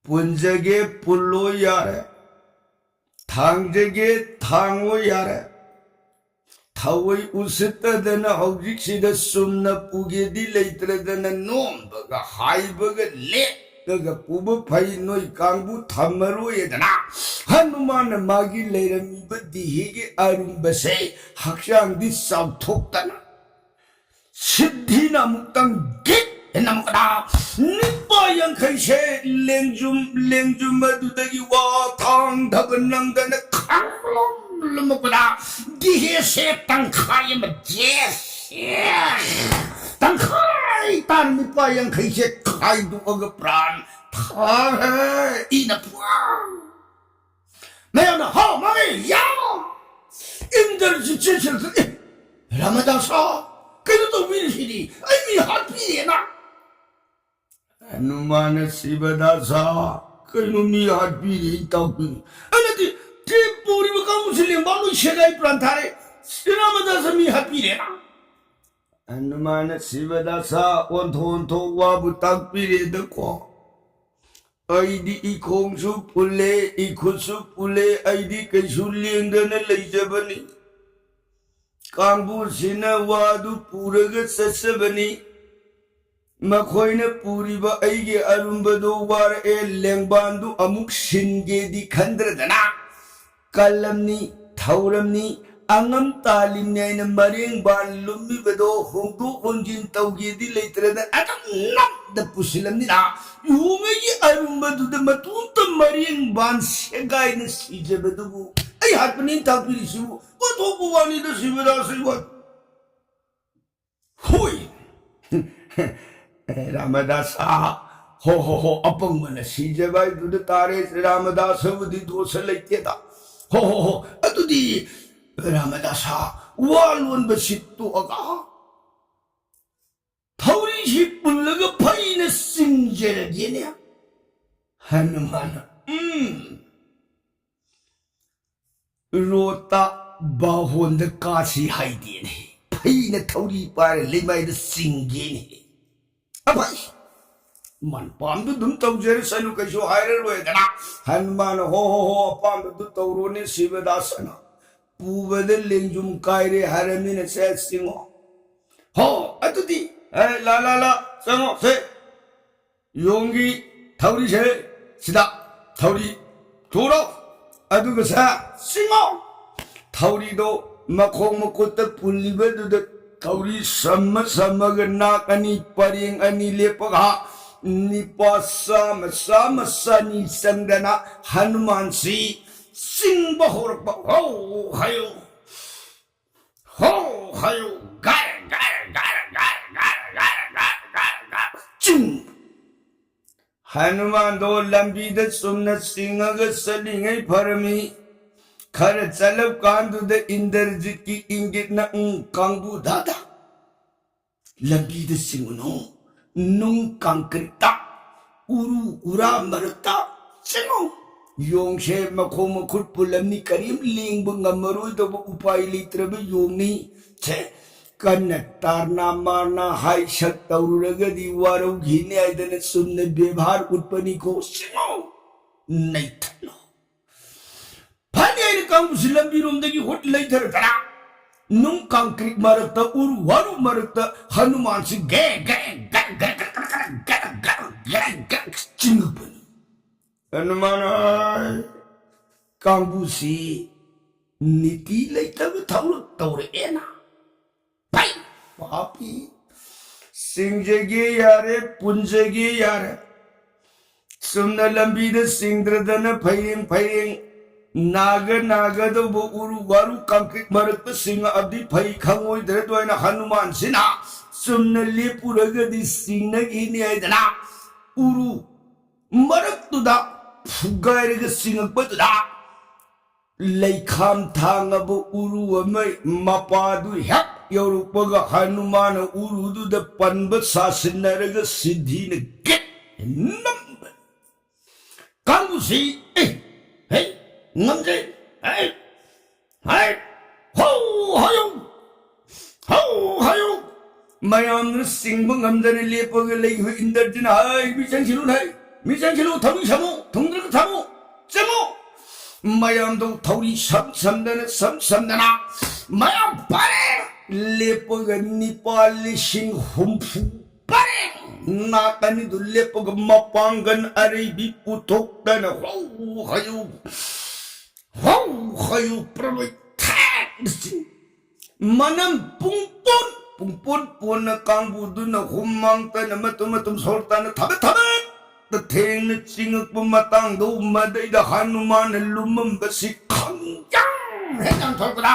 ꯄꯨꯟꯖꯒꯦ ꯄꯨꯜꯂꯣ ꯌꯥꯔꯦ, ꯊꯥꯡꯖꯒꯦ ꯊꯥꯡꯉꯣ ꯌꯥꯔꯦ, ꯊꯑꯣꯏ ꯎꯁꯤꯠꯇꯗꯅ ꯍꯧꯖꯤꯛꯁꯤꯗ ꯆꯨꯝꯅ ꯄꯨꯒꯦꯗꯤ ꯂꯩꯇ꯭ꯔꯗꯅ ꯅꯣꯝꯕꯒ ꯍꯥꯏꯕꯒ ꯂꯦꯛꯂꯒ ꯄꯨꯕ ꯐꯩ, ꯅꯣꯏ ꯀꯥꯡꯕꯨ ꯊꯝꯃꯔꯣꯏꯗꯅ ꯍꯅꯨꯃꯥꯟꯅ ꯃꯥꯒꯤ ꯂꯩꯔꯝꯃꯤꯕ ꯗꯤꯍꯤꯒꯤ ꯑꯔꯨꯝꯕꯁꯦ ꯍꯛꯆꯥꯡꯗꯤ ꯆꯥꯎꯊꯣꯛꯇꯅ ꯁꯤꯗꯤꯅ ꯑꯃꯨꯛꯇꯪ ꯒꯤꯠ ꯍꯦꯟꯅ ꯑꯃꯨꯛꯀꯗ ꯅꯤꯄꯥ ꯌꯥꯡꯈꯩꯁꯦ ꯂꯦꯡꯖꯨꯝ, ꯂꯦꯡꯖꯨꯝ ꯑꯗꯨꯗꯒꯤ ꯋꯥ ꯊꯥꯡꯊꯕ ꯅꯪꯗꯅ ꯈꯥꯡꯂꯣꯝ ꯂꯨꯝꯃꯛꯄꯗ ꯗꯤꯍꯦꯁꯦ ꯇꯪꯈꯥꯏ ꯑꯃ ꯖꯦꯁ ꯇꯪꯈꯥꯏ ꯇꯥꯅ ꯂꯨꯄꯥ ꯌꯥꯡꯈꯩꯁꯦ ꯈꯥꯏꯗꯣꯛꯑꯒ ꯄ꯭ꯔꯥꯟ ꯊꯥꯈ꯭ꯔꯦ꯫ ꯏꯅ ꯄꯨꯡ ꯃꯌꯥꯝꯅ ꯍꯥꯎ ꯃꯥꯡꯉꯦ ꯌꯥ꯫ ꯏꯟꯗ꯭ꯔꯖꯤꯠꯁꯦ ꯁꯤꯜꯂꯛꯇ, "ꯑꯦ, ꯔꯥꯃꯗꯥꯁ, ꯀꯩꯅꯣ ꯇꯧꯕꯤꯔꯤꯁꯤꯗꯤ? ꯑꯩ ꯃꯤ ꯍꯥꯠꯄꯤꯔꯦꯅ!" ꯍꯅꯨꯃꯥꯟꯅ, "ꯁꯤꯕꯗꯥꯁ, ꯀꯩꯅꯣ ꯃꯤ ꯍꯥꯠꯄꯤꯔꯦ? ꯑꯩ ꯇꯥꯛꯄꯤꯔꯦ꯫ ꯑꯩꯅꯗꯤ ꯇ꯭ꯔꯤꯞ ꯄꯨꯔꯤꯕ ꯀꯥꯡꯕꯨꯁꯤ ꯂꯦꯡꯕꯥ ꯂꯣꯏ ꯁꯦꯒꯥꯏ ꯄ꯭ꯔꯥꯟ ꯊꯥꯔꯦ꯫ ꯁꯤ ꯔꯥꯃꯗꯥꯁ ꯃꯤ ꯍꯥꯠꯄꯤꯔꯦꯅ!" ꯍꯅꯨꯃꯥꯟꯅ, "ꯁꯤꯕꯗꯥꯁ, ꯑꯣꯟꯊꯣꯛ ꯑꯣꯟꯊꯣꯛ ꯋꯥꯕꯨ ꯇꯥꯛꯄꯤꯔꯦꯗꯀꯣ꯫ ꯑꯩꯗꯤ ꯏꯈꯣꯡꯁꯨ ꯄꯨꯜꯂꯦ, ꯏꯈꯨꯠꯁꯨ ꯄꯨꯜꯂꯦ, ꯑꯩꯗꯤ ꯀꯩꯁꯨ ꯂꯦꯡꯗꯅ ꯂꯩꯖꯕꯅꯤ꯫ ꯀꯥꯡꯕꯨꯁꯤꯅ ꯋꯥꯗꯨ ꯄꯨꯔꯒ ꯆꯠꯆꯕꯅꯤ꯫ ꯃꯈꯣꯏꯅ ꯄꯨꯔꯤꯕ ꯑꯩꯒꯤ ꯑꯔꯨꯝꯕꯗꯨ ꯋꯥꯔꯛꯑꯦ, ꯂꯦꯡꯕꯥꯟꯗꯨ ꯑꯃꯨꯛ ꯁꯤꯟꯒꯦꯗꯤ ꯈꯟꯗ꯭ꯔꯗꯅ ꯀꯜꯂꯝꯅꯤ, ꯊꯧꯔꯝꯅꯤ, ꯑꯉꯝ ꯇꯥꯜꯂꯤꯝꯅꯤ ꯍꯥꯏꯅ ꯃꯔꯦꯡꯕꯥꯟ ꯂꯨꯝꯃꯤꯕꯗꯣ ꯍꯣꯡꯗꯣꯛ ꯍꯣꯟꯖꯤꯟ ꯇꯧꯒꯦꯗꯤ ꯂꯩꯇ꯭ꯔꯗ ꯑꯗꯨꯝ ꯅꯝꯗ ꯄꯨꯁꯤꯜꯂꯝꯅꯤꯅ ꯌꯣꯡꯉꯩꯒꯤ ꯑꯔꯨꯝꯕꯗꯨꯗ ꯃꯇꯣꯝꯇ ꯃꯔꯦꯡꯕꯥꯟ ꯁꯦꯒꯥꯏꯅ ꯁꯤꯖꯕꯗꯨꯕꯨ ꯑꯩ ꯍꯥꯠꯄꯅꯤ ꯇꯥꯛꯄꯤꯔꯤꯁꯤꯕꯨ ꯑꯣꯟꯊꯣꯛꯄ ꯋꯥꯅꯤꯗ ꯁꯤꯕꯗꯥꯁ ꯏꯕꯣ꯫ ꯍꯣꯏ꯫ ꯔꯥꯃꯗꯥꯁ, ꯍꯣ, ꯍꯣ, ꯍꯣ, ꯑꯄꯪꯕꯅ ꯁꯤꯖꯕ ꯍꯥꯏꯗꯨꯗ ꯇꯥꯔꯦ꯫ ꯔꯥꯃꯗꯥꯁꯕꯨꯗꯤ ꯗꯣꯁ ꯂꯩꯇꯦꯗ꯫ ꯍꯣ, ꯍꯣ, ꯍꯣ, ꯑꯗꯨꯗꯤ ꯔꯥꯃꯗꯥꯁ, ꯋꯥ ꯂꯣꯟꯕꯁꯤ ꯇꯣꯛꯑꯒ ꯊꯧꯔꯤꯁꯤ ꯄꯨꯜꯂꯒ ꯐꯩꯅ ꯆꯤꯡꯖꯔꯒꯦꯅꯦ꯫ ꯍꯅꯨꯃꯥꯟꯅ, ꯎꯝ꯫ ꯔꯣꯠꯇ ꯕꯥꯍꯣꯟꯗ ꯀꯥꯁꯤ ꯍꯥꯏꯗꯦꯅꯦ꯫ ꯐꯩꯅ ꯊꯧꯔꯤ ꯄꯥꯏꯔ ꯂꯩꯃꯥꯏꯗ ꯆꯤꯡꯒꯦꯅꯦ꯫ ꯑꯐꯩ! ꯃꯟ ꯄꯥꯝꯗꯨ ꯑꯗꯨꯝ ꯇꯧꯖꯔꯁꯅꯨ, ꯀꯩꯁꯨ ꯍꯥꯏꯔꯔꯣꯏꯗꯅ꯫ ꯍꯅꯨꯃꯥꯟꯅ, "ꯍꯣ, ꯍꯣ, ꯍꯣ, ꯑꯄꯥꯝꯕꯗꯨ ꯇꯧꯔꯣꯅꯦ ꯁꯤꯕꯗꯥꯁꯅ꯫ ꯄꯨꯕꯗ ꯂꯦꯡꯖꯨꯝ ꯀꯥꯏꯔꯦ ꯍꯥꯏꯔꯃꯤꯅ ꯁꯦ ꯆꯤꯡꯉꯣ꯫ ꯍꯣ, ꯑꯗꯨꯗꯤ, ꯑꯦ, ꯂꯥ, ꯂꯥ, ꯂꯥ, ꯆꯪꯉꯣ, ꯁꯦ꯫ ꯌꯣꯡꯒꯤ ꯊꯧꯔꯤꯁꯦ ꯁꯤꯗ ꯊꯧꯔꯤ ꯊꯨꯔꯣ, ꯑꯗꯨꯒ ꯁꯦ ꯆꯤꯡꯉꯣ꯫" ꯊꯧꯔꯤꯗꯣ ꯃꯈꯣꯡ ꯃꯈꯨꯠꯇ ꯄꯨꯜꯂꯤꯕꯗꯨꯗ ꯊꯧꯔꯤ ꯁꯝꯃ ꯁꯝꯃꯒ ꯅꯥꯛ ꯑꯅꯤ ꯄꯔꯦꯡ ꯑꯅꯤ ꯂꯦꯞꯄꯒ ꯅꯤꯄꯥ ꯆꯥꯝꯃ ꯆꯥꯝꯃ ꯆꯅꯤ ꯆꯪꯗꯅ ꯍꯅꯨꯃꯥꯟꯁꯤ ꯆꯤꯡꯕ ꯍꯧꯔꯛꯄ꯫ ꯍꯧ ꯍꯥꯏꯌꯨ, ꯍꯧ ꯍꯥꯏꯌꯨ, ꯒꯥꯏ, ꯒꯥꯏ, ꯒꯥꯏ, ꯒꯥꯏ, ꯒꯥꯏ꯫ ꯍꯅꯨꯃꯥꯟꯗꯣ ꯂꯝꯕꯤꯗ ꯆꯨꯝꯅ ꯆꯤꯡꯉꯒ ꯆꯠꯂꯤꯉꯩ ꯐꯔꯝꯃꯤ꯫ ꯈꯔ ꯆꯠꯂꯞ ꯀꯥꯟꯗꯨꯗ ꯏꯟꯗ꯭ꯔꯖꯤꯠꯀꯤ ꯏꯪꯒꯤꯠꯅ, "ꯎꯝ, ꯀꯥꯡꯕꯨ ꯗꯥꯗꯥ, ꯂꯝꯕꯤꯗ ꯆꯤꯡꯉꯨꯅꯨ, ꯅꯨꯡ ꯀꯪꯀ꯭ꯔꯤꯠꯇ, ꯎꯔꯨ ꯎꯔꯥ ꯃꯔꯛꯇ ꯆꯤꯡꯉꯨ꯫ ꯌꯣꯡꯁꯦ ꯃꯈꯣꯡ ꯃꯈꯨꯠ ꯄꯨꯜꯂꯝꯅꯤ, ꯀꯔꯤꯝ ꯂꯦꯡꯕ ꯉꯝꯃꯔꯣꯏꯗꯧꯕ ꯎꯄꯥꯏ ꯂꯩꯇ꯭ꯔꯕ ꯌꯣꯡꯅꯤ꯫ ꯁꯦ, ꯀꯟꯅ ꯇꯥꯔꯅꯥ ꯃꯥꯔꯅꯥ ꯍꯥꯏ ꯁꯛ ꯇꯧꯔꯨꯔꯒꯗꯤ ꯋꯥꯔꯧꯈꯤꯅꯤ" ꯍꯥꯏꯗꯅ ꯆꯨꯝꯅ ꯕꯦꯕꯥꯔ ꯎꯠꯄꯅꯤꯀꯣ꯫ ꯆꯤꯡꯉꯨ, ꯅꯩꯊꯠꯂꯣ꯫ ꯐꯅꯤ ꯍꯥꯏꯅ ꯀꯥꯡꯕꯨꯁꯤ ꯂꯝꯕꯤꯔꯣꯝꯗꯒꯤ ꯍꯨꯠ ꯂꯩꯊꯔꯗꯅ, ꯅꯨꯡ ꯀꯪꯀ꯭ꯔꯤꯠ ꯃꯔꯛꯇ, ꯎꯔꯨ ꯋꯥꯔꯨ ꯃꯔꯛꯇ ꯍꯅꯨꯃꯥꯟꯁꯤ ꯒꯦ ꯒꯦ ꯒꯦ ꯒꯦ ꯆꯤꯡꯉꯛꯄꯅꯤ꯫ ꯍꯅꯨꯃꯥꯟ ꯍꯥꯏ, "ꯀꯥꯡꯕꯨꯁꯤ ꯅꯤꯇꯤ ꯂꯩꯇꯕ ꯊꯧꯔꯛ ꯇꯧꯔꯛꯑꯦꯅ꯫ ꯐꯩ, ꯄꯥꯄꯤ, ꯁꯤꯡꯖꯒꯦ ꯌꯥꯔꯦ, ꯄꯨꯟꯖꯒꯦ ꯌꯥꯔꯦ꯫ ꯆꯨꯝꯅ ꯂꯝꯕꯤꯗ ꯆꯤꯡꯗ꯭ꯔꯗꯅ ꯐꯩꯔꯦꯡ ꯐꯩꯔꯦꯡ ꯅꯥꯒ ꯅꯥꯒꯗꯧꯕ ꯎꯔꯨ ꯋꯥꯔꯨ ꯀꯪꯀ꯭ꯔꯤꯠ ꯃꯔꯛꯇ ꯆꯤꯡꯉꯛꯑꯕꯗꯤ ꯐꯩ ꯈꯪꯉꯣꯏꯗ꯭ꯔꯗꯣ" ꯍꯥꯏꯅ ꯍꯅꯨꯃꯥꯟꯁꯤꯅ ꯆꯨꯝꯅ ꯂꯦꯞꯄꯨꯔꯒꯗꯤ ꯆꯤꯡꯅꯈꯤꯅꯤ ꯍꯥꯏꯗꯅ ꯎꯔꯨ ꯃꯔꯛꯇꯨꯗ ꯐꯨꯒꯥꯏꯔꯒ ꯆꯤꯡꯉꯛꯄꯗꯨꯗ ꯂꯩꯈꯥꯝ ꯊꯥꯡꯉꯕ ꯎꯔꯨ ꯑꯃ ꯃꯄꯥꯗꯨ ꯍꯦꯛ ꯌꯧꯔꯛꯄꯒ ꯍꯅꯨꯃꯥꯟꯅ ꯎꯔꯨꯗꯨꯗ ꯄꯟꯕ ꯁꯥꯁꯤꯟꯅꯔꯒ ꯁꯤꯙꯤꯅ ꯒꯦꯠ ꯅꯝꯕ꯫ ꯀꯥꯡꯕꯨꯁꯤ, "ꯑꯦ, ꯍꯦ, ꯉꯝꯗꯦ, ꯍꯦ, ꯍꯦ, ꯍꯧ, ꯍꯥꯏꯌꯨ, ꯍꯧ, ꯍꯥꯏꯌꯨ"꯫ ꯃꯌꯥꯝꯗꯨꯅ ꯆꯤꯡꯕ ꯉꯝꯗꯅ ꯂꯦꯞꯄꯒ ꯂꯩꯈꯤꯕ ꯏꯟꯗ꯭ꯔꯖꯤꯠꯅ, "ꯍꯥꯏ, ꯃꯤ ꯆꯪꯁꯤꯜꯂꯨ, ꯍꯥꯏ, ꯃꯤ ꯆꯪꯁꯤꯜꯂꯨ, ꯊꯧꯔꯤ ꯁꯝꯃꯨ, ꯊꯨꯡꯗ꯭ꯔꯒ ꯊꯝꯃꯨ, ꯆꯪꯉꯨ"꯫ ꯃꯌꯥꯝꯗꯣ ꯊꯧꯔꯤ ꯁꯝ ꯁꯝꯗꯅ, ꯁꯝ ꯁꯝꯗꯅ ꯃꯌꯥꯝ ꯄꯔꯦꯡ ꯂꯦꯞꯄꯒ ꯅꯤꯄꯥ ꯂꯤꯁꯤꯡ ꯍꯨꯝꯐꯨ ꯄꯔꯦꯡ ꯅꯥꯀꯟꯗꯨ ꯂꯦꯞꯄꯒ ꯃꯄꯥꯡꯒꯜ ꯑꯔꯩꯕꯤ ꯄꯨꯊꯣꯛꯇꯅ ꯍꯧ ꯍꯥꯏꯌꯨ, ꯍꯧ ꯍꯥꯏꯌꯨ, ꯄ꯭ꯔꯂꯣꯏ ꯊꯦꯛꯅ ꯆꯤꯡ꯫ ꯃꯅꯝ ꯄꯨꯡꯄꯣꯟ, ꯄꯨꯡꯄꯣꯟ ꯄꯣꯟꯅ ꯀꯥꯡꯕꯨꯗꯨꯅ ꯍꯨꯃꯥꯡ ꯇꯅ ꯃꯇꯨꯝ ꯃꯇꯨꯝ ꯁꯣꯔ ꯇꯥꯅ ꯊꯕꯦꯠ ꯊꯕꯦꯠꯇ ꯊꯦꯡꯅ ꯆꯤꯡꯉꯛꯄ ꯃꯇꯥꯡꯗꯣ, ꯃꯗꯩꯗ ꯍꯅꯨꯃꯥꯟꯅ ꯂꯨꯝꯃꯝꯕꯁꯤ ꯈꯪꯌꯥꯡ ꯍꯦꯛ ꯉꯥꯡꯊꯣꯔꯛꯄꯗ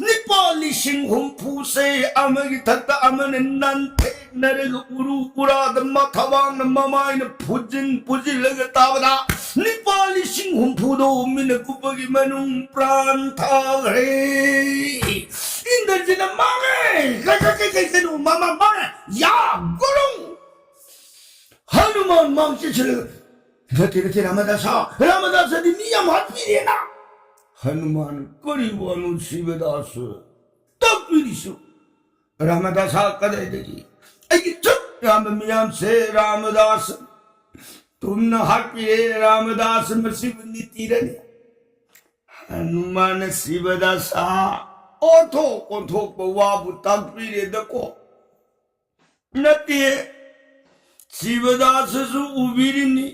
ꯅꯤꯄꯥ ꯂꯤꯁꯤꯡ ꯍꯨꯝꯐꯨꯁꯦ ꯑꯃꯒꯤ ꯊꯛꯇ ꯑꯃꯅ ꯅꯥꯟꯊꯦꯛꯅꯔꯒ ꯎꯔꯨ ꯎꯔꯥꯗ ꯃꯊꯕꯥꯛꯅ ꯃꯃꯥꯏꯅ ꯐꯨꯖꯤꯟ ꯐꯨꯖꯤꯜꯂꯒ ꯇꯥꯕꯗ ꯅꯤꯄꯥ ꯂꯤꯁꯤꯡ ꯍꯨꯝꯐꯨꯗꯣ ꯃꯤꯅ ꯀꯨꯞꯄꯒꯤ ꯃꯅꯨꯡ ꯄ꯭ꯔꯥꯟ ꯊꯥꯈ꯭ꯔꯦ꯫ ꯏꯟꯗ꯭ꯔꯖꯤꯅ ꯃꯥꯡꯉꯦ꯫ ꯀꯩ, ꯀꯩ, ꯀꯩ, ꯀꯩ, ꯀꯩꯅꯣ? ꯃꯥ, ꯃꯥ, ꯃꯥꯡꯉꯦ꯫ ꯌꯥ, ꯒꯨꯔꯨꯡ! ꯍꯅꯨꯃꯥꯟ ꯃꯥꯡ ꯆꯦꯟꯁꯤꯜꯂꯒ, "ꯅꯠꯇꯦ, ꯅꯠꯇꯦ, ꯔꯥꯃꯗꯥꯁ, ꯔꯥꯃꯗꯥꯁꯗꯤ ꯃꯤ ꯌꯥꯝ ꯍꯥꯠꯄꯤꯔꯦꯅ!" ꯍꯅꯨꯃꯥꯟ ꯀꯔꯤ ꯋꯥꯅꯣ ꯁꯤꯕꯗꯥꯁ ꯇꯥꯛꯄꯤꯔꯤꯁꯨ? ꯔꯥꯃꯗꯥꯁ ꯀꯗꯥꯏꯗꯒꯤ? ꯑꯩꯒꯤ ꯁꯨꯛ ꯌꯥꯝꯕ ꯃꯤꯌꯥꯝꯁꯦ ꯔꯥꯃꯗꯥꯁ ꯇꯨꯝꯅ ꯍꯥꯠꯄꯤꯔꯦ꯫ ꯔꯥꯃꯗꯥꯁ ꯃꯁꯤꯕꯨ ꯅꯤꯇꯤꯔꯅꯤ꯫ ꯍꯅꯨꯃꯥꯟꯅ ꯁꯤꯕꯗꯥꯁ ꯑꯣꯟꯊꯣꯛ ꯑꯣꯟꯊꯣꯛꯄ ꯋꯥꯕꯨ ꯇꯥꯛꯄꯤꯔꯦꯗꯀꯣ꯫ ꯅꯠꯇꯦ, ꯁꯤꯕꯗꯥꯁꯁꯨ ꯎꯕꯤꯔꯤꯅꯤ꯫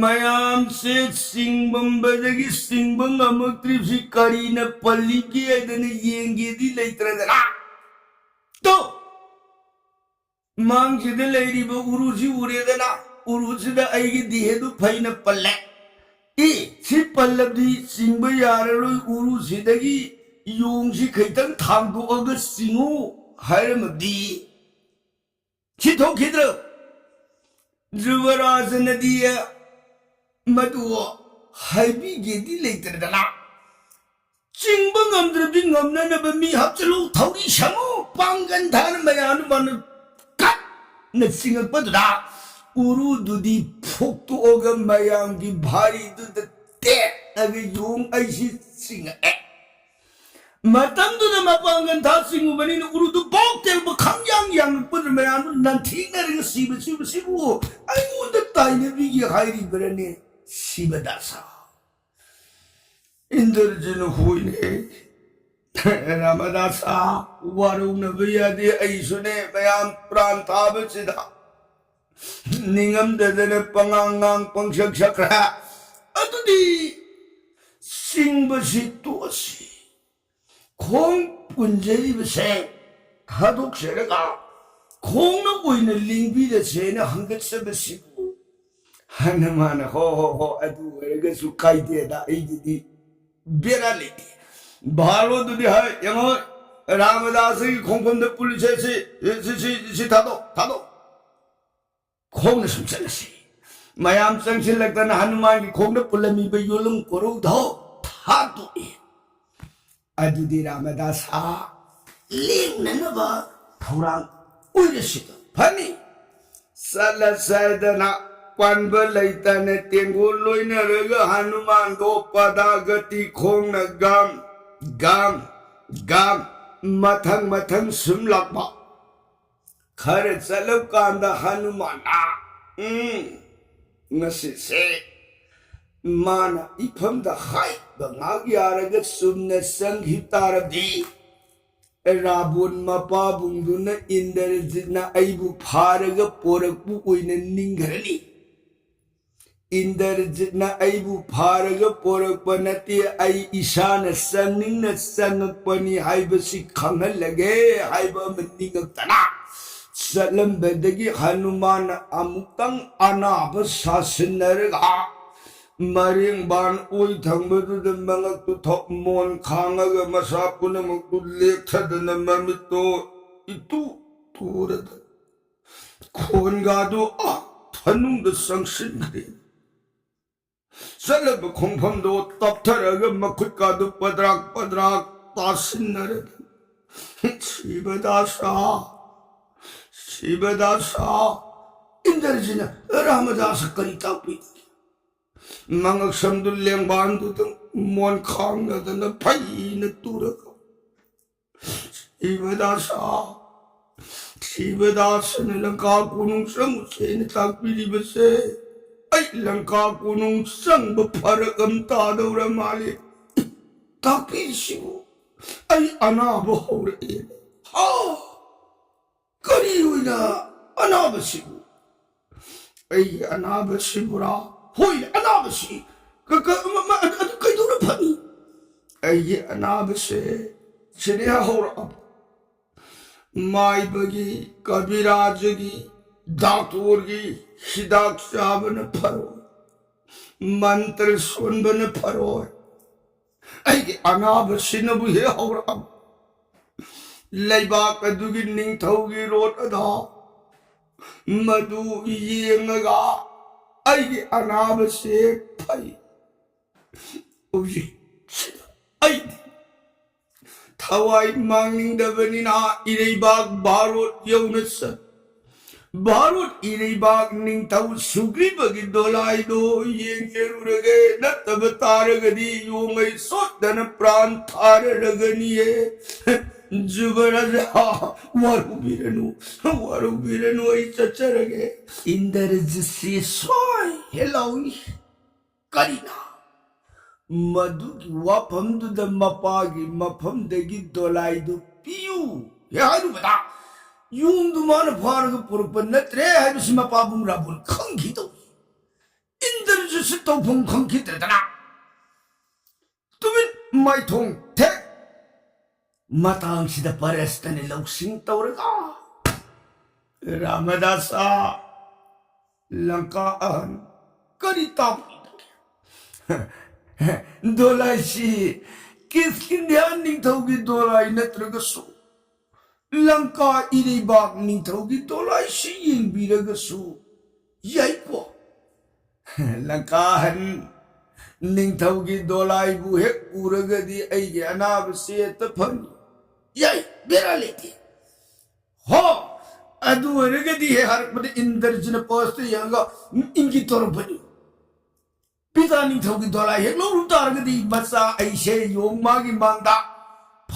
ꯃꯌꯥꯝꯁꯦ ꯆꯤꯡꯕꯝꯕꯗꯒꯤ ꯆꯤꯡꯕ ꯉꯝꯃꯛꯇ꯭ꯔꯤꯕꯁꯤ ꯀꯔꯤꯅ ꯄꯜꯂꯤꯒꯦ ꯍꯥꯏꯗꯅ ꯌꯦꯡꯒꯦꯗꯤ ꯂꯩꯇ꯭ꯔꯗꯅ꯫ ꯇꯣ! ꯃꯥꯡꯁꯤꯗ ꯂꯩꯔꯤꯕ ꯎꯔꯨꯁꯤ ꯎꯔꯦꯗꯅ, ꯎꯔꯨꯁꯤꯗ ꯑꯩꯒꯤ ꯗꯤꯍꯦꯗꯨ ꯐꯩꯅ ꯄꯜꯂꯦ꯫ ꯑꯦ, ꯁꯤ ꯄꯜꯂꯕꯗꯤ ꯆꯤꯡꯕ ꯌꯥꯔꯔꯣꯏ, ꯎꯔꯨꯁꯤꯗꯒꯤ ꯌꯣꯡꯁꯤ ꯈꯤꯇꯪ ꯊꯥꯡꯗꯣꯛꯑꯒ ꯆꯤꯡꯉꯨ ꯍꯥꯏꯔꯝꯃꯕꯗꯤ ꯁꯤ ꯊꯣꯛꯈꯤꯗ꯭ꯔꯣ? ꯖꯨꯕꯔꯥꯖꯅꯗꯤ ꯃꯗꯨ ꯍꯥꯏꯕꯤꯒꯦꯗꯤ ꯂꯩꯇ꯭ꯔꯗꯅ, ꯆꯤꯡꯕ ꯉꯝꯗ꯭ꯔꯕꯗꯤ ꯉꯝꯅꯅꯕ ꯃꯤ ꯍꯥꯞꯆꯤꯜꯂꯨ, ꯊꯧꯔꯤ ꯁꯪꯉꯨ, ꯄꯥꯡꯒꯟ ꯊꯥꯅ ꯃꯌꯥꯝꯅ ꯃꯥꯅ ꯀꯟꯅ ꯆꯤꯡꯉꯛꯄꯗꯨꯗ ꯎꯔꯨꯗꯨꯗꯤ ꯐꯨꯛꯇꯣꯛꯑꯒ ꯃꯌꯥꯝꯒꯤ ꯚꯥꯔꯤꯗꯨꯗ ꯇꯦꯛꯑꯒ ꯌꯣꯡ ꯑꯩꯁꯤ ꯆꯤꯡꯉꯛꯑꯦ꯫ ꯃꯇꯝꯗꯨꯗ ꯃꯄꯥꯡꯒꯜ ꯊꯥ ꯆꯤꯡꯉꯨꯕꯅꯤꯅ ꯎꯔꯨꯗꯨ ꯕꯣꯛ ꯇꯦꯛꯄ ꯈꯪꯌꯥꯡ ꯌꯥꯡꯉꯛꯄꯗ ꯃꯌꯥꯝꯗꯨ ꯅꯟꯊꯦꯛꯅꯔꯒ ꯁꯤꯕ ꯁꯤꯕ ꯁꯤꯕꯨ ꯑꯩꯉꯣꯟꯗ ꯇꯥꯏꯅꯕꯤꯒꯦ ꯍꯥꯏꯔꯤꯕ꯭ꯔꯅꯦ ꯁꯤꯕꯗꯥꯁ? ꯏꯟꯗ꯭ꯔꯖꯤꯅ ꯍꯣꯏꯅꯦ꯫ ꯔꯥꯃꯗꯥꯁ, ꯋꯥꯔꯧꯅꯕ ꯌꯥꯗꯦ, ꯑꯩꯁꯨꯅꯦ ꯃꯌꯥꯝ ꯄ꯭ꯔꯥꯟ ꯊꯥꯕꯁꯤꯗ ꯅꯤꯡꯉꯝꯗꯗꯅ ꯄꯉꯥꯡ ꯉꯥꯡ ꯄꯪꯁꯛ ꯁꯛꯈ꯭ꯔꯦ꯫ ꯑꯗꯨꯗꯤ ꯆꯤꯡꯕꯁꯤ ꯇꯣꯛꯑꯁꯤ꯫ ꯈꯣꯡ ꯄꯨꯟꯖꯔꯤꯕꯁꯦ ꯊꯥꯗꯣꯛꯆꯔꯒ ꯈꯣꯡꯅ ꯑꯣꯏꯅ ꯂꯦꯡꯕꯤꯔꯁꯦꯅ ꯍꯪꯒꯠꯆꯕꯁꯤꯕꯨ ꯍꯅꯨꯃꯥꯟꯅ, "ꯍꯣ, ꯍꯣ, ꯍꯣ, ꯑꯗꯨ ꯑꯣꯏꯔꯒꯁꯨ ꯀꯥꯏꯗꯦꯗ, ꯑꯩꯒꯤꯗꯤ ꯕꯦꯔꯥ ꯂꯩꯇꯦ꯫ ꯚꯥꯔꯣꯗꯨꯗꯤ ꯍꯥꯏ, "ꯌꯦꯡꯉꯣ, ꯔꯥꯃꯗꯥꯁꯒꯤ ꯈꯣꯡꯐꯝꯗ ꯄꯨꯜꯂꯤꯁꯦ ꯁꯤ, ꯁꯤ, ꯁꯤ, ꯁꯤ ꯊꯥꯗꯣꯛ, ꯊꯥꯗꯣꯛ꯫ ꯈꯣꯡꯅ ꯁꯨꯝ ꯆꯠꯂꯁꯤ꯫" ꯃꯌꯥꯝ ꯆꯪꯁꯤꯜꯂꯛꯇꯅ ꯍꯅꯨꯃꯥꯟꯒꯤ ꯈꯣꯡꯗ ꯄꯨꯜꯂꯝꯃꯤꯕ ꯌꯣꯂꯨꯝ ꯀꯣꯔꯧꯗꯣ ꯊꯥꯗꯣꯛꯏ꯫ ꯑꯗꯨꯗꯤ ꯔꯥꯃꯗꯥꯁ ꯂꯦꯡꯅꯅꯕ ꯊꯧꯔꯥꯡ ꯑꯣꯏꯔꯁꯤꯗ ꯐꯅꯤ꯫ ꯆꯠꯂꯁꯦ ꯍꯥꯏꯗꯅ ꯄꯥꯟꯕ ꯂꯩꯇꯅ ꯇꯦꯡꯒꯣꯜ ꯂꯣꯏꯅꯔꯒ ꯍꯅꯨꯃꯥꯟꯗꯣ ꯄꯗꯥꯒꯇꯤ ꯈꯣꯡꯅ ꯒꯝ, ꯒꯝ, ꯒꯝ ꯃꯊꯪ ꯃꯊꯪ ꯁꯨꯝ ꯂꯥꯛꯄ꯫ ꯈꯔ ꯆꯠꯂꯀꯥꯟꯗ ꯍꯅꯨꯃꯥꯟꯅ, "ꯎꯝ, ꯉꯁꯤꯁꯦ ꯃꯥꯅ ꯏꯐꯝꯗ ꯍꯥꯏꯕ ꯉꯥꯛ ꯌꯥꯔꯒ ꯆꯨꯝꯅ ꯆꯪꯈꯤ ꯇꯥꯔꯕꯗꯤ, ꯔꯥꯕꯣꯟ ꯃꯄꯥꯕꯨꯡꯗꯨꯅ ꯏꯟꯗ꯭ꯔꯖꯤꯠꯅ ꯑꯩꯕꯨ ꯐꯥꯔꯒ ꯄꯣꯔꯛꯄ ꯑꯣꯏꯅ ꯅꯤꯡꯈ꯭ꯔꯅꯤ꯫ ꯏꯟꯗ꯭ꯔꯖꯤꯠꯅ ꯑꯩꯕꯨ ꯐꯥꯔꯒ ꯄꯣꯔꯛꯄ ꯅꯠꯇꯦ, ꯑꯩ ꯏꯁꯥꯅ ꯆꯪꯅꯤꯡꯅ ꯆꯪꯉꯛꯄꯅꯤ ꯍꯥꯏꯕꯁꯤ ꯈꯪꯍꯜꯂꯒꯦ" ꯍꯥꯏꯕ ꯑꯃ ꯅꯤꯡꯉꯛꯇꯅ ꯆꯠꯂꯝꯕꯗꯒꯤ ꯍꯅꯨꯃꯥꯟꯅ ꯑꯃꯨꯛꯇꯪ ꯑꯅꯥꯕ ꯁꯥꯁꯤꯟꯅꯔꯒ ꯃꯔꯦꯡꯕꯥꯟ ꯑꯣꯏ ꯊꯪꯕꯗꯨꯗ ꯃꯉꯛꯇꯨ ꯊꯣꯛ ꯃꯣꯟ ꯈꯥꯡꯉꯒ ꯃꯁꯥ ꯄꯨꯝꯅꯃꯛꯇꯨ ꯂꯦꯛꯊꯗꯅ ꯃꯃꯤꯠꯇꯣ ꯏꯇꯨ ꯇꯨꯔꯗꯅ ꯈꯣꯟꯒꯥꯗꯨ ꯑꯥ ꯐꯅꯨꯡꯗ ꯆꯪꯁꯤꯟꯈ꯭ꯔꯦ꯫ ꯆꯠꯂꯕ ꯈꯣꯡꯐꯝꯗꯣ ꯇꯞꯊꯔꯒ ꯃꯈꯨꯠꯀꯥꯗꯨ ꯄꯗ꯭ꯔꯥꯛ ꯄꯗ꯭ꯔꯥꯛ ꯇꯥꯁꯤꯟꯅꯔꯗꯅ, "ꯁꯤꯕꯗꯥꯁꯥ, ꯁꯤꯕꯗꯥꯁꯥ!" ꯏꯟꯗ꯭ꯔꯖꯤꯅ ꯔꯥꯃꯗꯥꯁ ꯀꯔꯤ ꯇꯥꯛꯄꯤꯒꯦ? ꯃꯉꯛꯁꯝꯗꯨ ꯂꯦꯡꯕꯥꯟꯗꯨꯗ ꯃꯣꯟ ꯈꯥꯡꯅꯗꯅ ꯐꯩꯅ ꯇꯨꯔꯒ, "ꯁꯤꯕꯗꯥꯁ, ꯁꯤꯕꯗꯥꯁꯅ ꯂꯪꯀꯥ ꯀꯣꯅꯨꯡ ꯆꯪꯉꯨꯁꯦꯅ ꯇꯥꯛꯄꯤꯔꯤꯕꯁꯦ, ꯑꯩ ꯂꯪꯀꯥ ꯀꯣꯅꯨꯡ ꯆꯪꯕ ꯐꯔꯛ ꯑꯃ ꯇꯥꯗꯧꯔ ꯃꯥꯜꯂꯦ꯫ ꯇꯥꯛꯄꯤꯔꯤꯁꯤꯕꯨ ꯑꯩ ꯑꯅꯥꯕ ꯍꯧꯔꯛꯑꯦ꯫ ꯍꯥ! ꯀꯔꯤ ꯑꯣꯏꯅ ꯑꯅꯥꯕꯁꯤꯕꯨ?" "ꯑꯩꯒꯤ ꯑꯅꯥꯕꯁꯤꯕꯨꯔꯥ?" "ꯍꯣꯏ, ꯑꯅꯥꯕꯁꯤ꯫ ꯀ-, ꯀ-, ꯃ-, ꯃ-, ꯑꯗꯨ, ꯑꯗꯨ ꯀꯩꯗꯧꯅ ꯐꯅꯤ?" "ꯑꯩꯒꯤ ꯑꯅꯥꯕꯁꯦ ꯁꯤꯅꯦ ꯍꯧꯔꯛꯑꯕ꯫ ꯃꯥꯏꯕꯒꯤ, ꯀꯕꯤꯔꯥꯖꯒꯤ, ꯗꯥꯛꯇꯣꯔꯒꯤ ꯍꯤꯗꯥꯛ ꯆꯥꯕꯅ ꯐꯔꯣꯏ꯫ ꯃꯟꯇ꯭ꯔ ꯁꯣꯟꯕꯅ ꯐꯔꯣꯏ꯫ ꯑꯩꯒꯤ ꯑꯅꯥꯕꯁꯤꯅꯕꯨ ꯍꯦꯛ ꯍꯧꯔꯛꯑꯕ꯫ ꯂꯩꯕꯥꯛ ꯑꯗꯨꯒꯤ ꯅꯤꯡꯊꯧꯒꯤ ꯔꯣꯠ ꯑꯗꯣ ꯃꯗꯨ ꯌꯦꯡꯉꯒ ꯑꯩꯒꯤ ꯑꯅꯥꯕꯁꯦ ꯐꯩ꯫ ꯍꯧꯖꯤꯛ ꯑꯩ ꯊꯋꯥꯏ ꯃꯥꯡꯅꯤꯡꯗꯕꯅꯤꯅ ꯏꯔꯩꯕꯥꯛ ꯚꯥꯔꯣꯠ ꯌꯧꯅ ꯆꯠ ꯚꯥꯔꯣꯠ ꯏꯔꯩꯕꯥꯛ ꯅꯤꯡꯊꯧ ꯁꯨꯒ꯭ꯔꯤꯕꯒꯤ ꯗꯣꯂꯥꯏꯗꯣ ꯌꯦꯡꯖꯔꯨꯔꯒꯦ꯫ ꯅꯠꯇꯕ ꯇꯥꯔꯒꯗꯤ ꯌꯣꯡꯉꯩ ꯁꯣꯠꯇꯅ ꯄ꯭ꯔꯥꯟ ꯊꯥꯔꯔꯒꯅꯤꯌꯦ꯫ ꯖꯨꯕꯔꯥꯖꯥ, ꯋꯥꯔꯧꯕꯤꯔꯅꯨ, ꯋꯥꯔꯧꯕꯤꯔꯅꯨ, ꯑꯩ ꯆꯠꯆꯔꯒꯦ꯫ ꯏꯟꯗ꯭ꯔꯖꯤꯠꯁꯤ ꯁꯣꯏ ꯍꯦꯜꯂꯧꯏ꯫ ꯀꯔꯤꯅ? ꯃꯗꯨꯒꯤ ꯋꯥꯐꯝꯗꯨꯗ ꯃꯄꯥꯒꯤ ꯃꯐꯝꯗꯒꯤ ꯗꯣꯂꯥꯏꯗꯨ ꯄꯤꯌꯨ ꯍꯦꯛ ꯍꯥꯏꯔꯨꯕꯗ, ꯌꯣꯡꯗꯨ ꯃꯥꯅ ꯐꯥꯔꯒ ꯄꯨꯔꯛꯄ ꯅꯠꯇ꯭ꯔꯦ ꯍꯥꯏꯕꯁꯤ ꯃꯄꯥꯕꯨꯡ ꯔꯥꯕꯨꯟ ꯈꯪꯈꯤꯗꯧꯏ꯫ ꯏꯟꯗ꯭ꯔꯖꯤꯠꯁꯨ ꯇꯧꯐꯝ ꯈꯪꯈꯤꯗ꯭ꯔꯗꯅ ꯇꯨꯃꯤꯟ ꯃꯥꯏꯊꯣꯡ ꯊꯦꯛ꯫ ꯃꯇꯥꯡꯁꯤꯗ ꯄꯔꯦꯁꯇꯅ ꯂꯧꯁꯤꯡ ꯇꯧꯔꯒ, "ꯔꯥꯃꯗꯥꯁ, ꯂꯪꯀꯥ ꯑꯍꯟ, ꯀꯔꯤ ꯇꯥꯛꯄꯤꯕꯒꯦ? ꯗꯣꯂꯥꯏꯁꯤ ꯀꯤꯁꯀꯤꯟꯙ꯭ꯌꯥ ꯅꯤꯡꯊꯧꯒꯤ ꯗꯣꯂꯥꯏ ꯅꯠꯇ꯭ꯔꯒꯁꯨ, ꯂꯪꯀꯥ ꯏꯔꯩꯕꯥꯛ ꯅꯤꯡꯊꯧꯒꯤ ꯗꯣꯂꯥꯏꯁꯤ ꯌꯦꯡꯕꯤꯔꯒꯁꯨ ꯌꯥꯏꯀꯣ?" "ꯂꯪꯀꯥ ꯑꯍꯟ, ꯅꯤꯡꯊꯧꯒꯤ ꯗꯣꯂꯥꯏꯕꯨ ꯍꯦꯛ ꯎꯔꯒꯗꯤ ꯑꯩꯒꯤ ꯑꯅꯥꯕꯁꯤ ꯍꯦꯛꯇ ꯐꯅꯤ꯫" "ꯌꯥꯏ, ꯕꯦꯔꯥ ꯂꯩꯇꯦ꯫" "ꯍꯣ, ꯑꯗꯨ ꯑꯣꯏꯔꯒꯗꯤ" ꯍꯦꯛ ꯍꯥꯏꯔꯛꯄꯗ ꯏꯟꯗ꯭ꯔꯖꯤꯠꯅ ꯄꯔꯦꯁꯇ ꯌꯦꯡꯉꯒ, "ꯎꯝ, ꯏꯪꯒꯤꯠ ꯇꯧꯔꯛꯄꯅꯤ꯫ ꯄꯤꯇꯥ ꯅꯤꯡꯊꯧꯒꯤ ꯗꯣꯂꯥꯏ ꯍꯦꯛ ꯂꯧꯔꯨ ꯇꯥꯔꯒꯗꯤ ꯃꯆꯥ ꯑꯩꯁꯦ ꯌꯣꯡ ꯃꯥꯒꯤ ꯃꯥꯡꯗ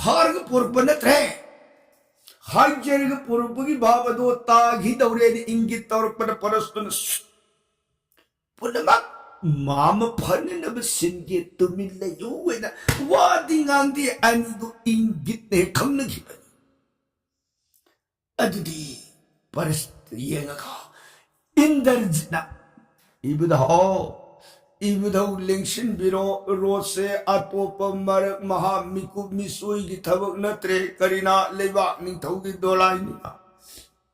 ꯐꯥꯔꯒ ꯄꯣꯔꯛꯄ ꯅꯠꯇ꯭ꯔꯦ꯫ ꯍꯥꯏꯖꯔꯒ ꯄꯣꯔꯛꯄꯒꯤ ꯚꯥꯕ ꯑꯗꯣ ꯇꯥꯈꯤꯗꯧꯔꯦꯅ ꯏꯪꯒꯤꯠ ꯇꯧꯔꯛꯄꯗ ꯄꯔꯦꯁꯇꯨꯅ, ꯁꯨꯠ, ꯄꯨꯝꯅꯃꯛ ꯃꯥ ꯑꯃ ꯐꯅꯅꯕ ꯁꯤꯟꯒꯦ, ꯇꯨꯃꯤꯟ ꯂꯩꯌꯨ ꯍꯥꯏꯅ ꯋꯥꯗꯤ ꯉꯥꯡꯗꯦ, ꯑꯅꯤꯗꯨ ꯏꯪꯒꯤꯠꯅ ꯍꯦꯛ ꯈꯪꯅꯈꯤꯕꯅꯤ꯫ ꯑꯗꯨꯗꯤ ꯄꯔꯦꯁꯇ ꯌꯦꯡꯉꯒ ꯏꯟꯗ꯭ꯔꯖꯤꯠꯅ ꯏꯕꯨꯙꯧ, ꯏꯕꯨꯙꯧ ꯂꯦꯡꯁꯤꯟꯕꯤꯔꯣ, ꯔꯣꯠꯁꯦ ꯑꯇꯣꯞꯄ ꯃꯔꯛ ꯃꯍꯥ ꯃꯤꯀꯨꯞ ꯃꯤꯁꯣꯏꯒꯤ ꯊꯕꯛ ꯅꯠꯇ꯭ꯔꯦ, ꯀꯔꯤꯅ ꯂꯩꯕꯥꯛ ꯅꯤꯡꯊꯧꯒꯤ ꯗꯣꯂꯥꯏꯅꯤꯅ꯫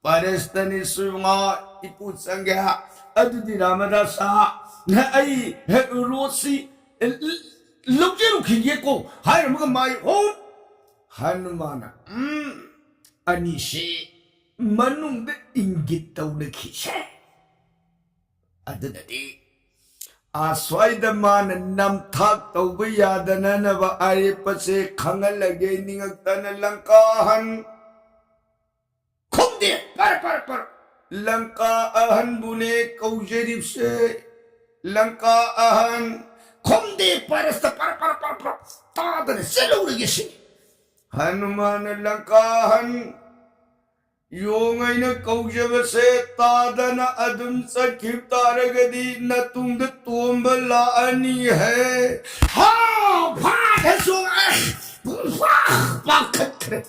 ꯄꯔꯦꯁꯇꯅꯤ ꯁꯨꯃꯥ ꯏꯄꯨ ꯆꯪꯒꯦ꯫ ꯑꯗꯨꯗꯤ ꯔꯥꯃꯗꯥꯁ, ꯑꯩ ꯔꯣꯠꯁꯤ ꯂꯧꯖꯔꯨꯈꯤꯒꯦꯀꯣ ꯍꯥꯏꯔꯝꯃꯒ ꯃꯥꯏ ꯍꯣ ꯍꯅꯨꯃꯥꯟꯅ ꯎꯝ ꯑꯅꯤꯁꯤ ꯃꯅꯨꯡꯗ ꯏꯪꯒꯤꯠ ꯇꯧꯅꯈꯤꯁꯦ꯫ ꯑꯗꯨꯅꯗꯤ ꯑꯁ꯭ꯋꯥꯏꯗ ꯃꯥꯅ ꯅꯝꯊꯥꯛ ꯇꯧꯕ ꯌꯥꯗꯅꯅꯕ ꯑꯔꯦꯞꯄꯁꯦ ꯈꯪꯍꯜꯂꯒꯦ꯫ ꯅꯤꯡꯉꯛꯇꯅ ꯂꯪꯀꯥ ꯑꯍꯟ ꯈꯨꯝꯗꯦ꯫ ꯄꯔ ꯄꯔ ꯄꯔ ꯂꯪꯀꯥ ꯑꯍꯟꯕꯨꯅꯦ ꯀꯧꯖꯔꯤꯕꯁꯦ꯫ ꯂꯪꯀꯥ ꯑꯍꯟ ꯈꯨꯝꯗꯦ꯫ ꯄꯔꯁꯇ ꯄꯔ ꯄꯔ ꯄꯔ ꯄꯔ ꯇꯥꯗꯅ ꯆꯦꯜꯍꯧꯔꯒꯦ ꯁꯤꯅꯤ꯫ ꯍꯅꯨꯃꯥꯟꯅ ꯂꯪꯀꯥ ꯑꯍꯟ ꯌꯣꯡ ꯑꯩꯅ ꯀꯧꯖꯕꯁꯦ ꯇꯥꯗꯅ ꯑꯗꯨꯝ ꯆꯠꯈꯤꯕ ꯇꯥꯔꯒꯗꯤ ꯅꯇꯨꯡꯗ ꯇꯣꯝꯕ ꯂꯥꯛꯑꯅꯤ ꯍꯦ꯫ ꯍꯥ! ꯐꯥꯗꯁꯨ ꯑꯁ! ꯄꯨꯡꯐꯥ ꯄꯥꯈꯠꯈ꯭ꯔꯦ꯫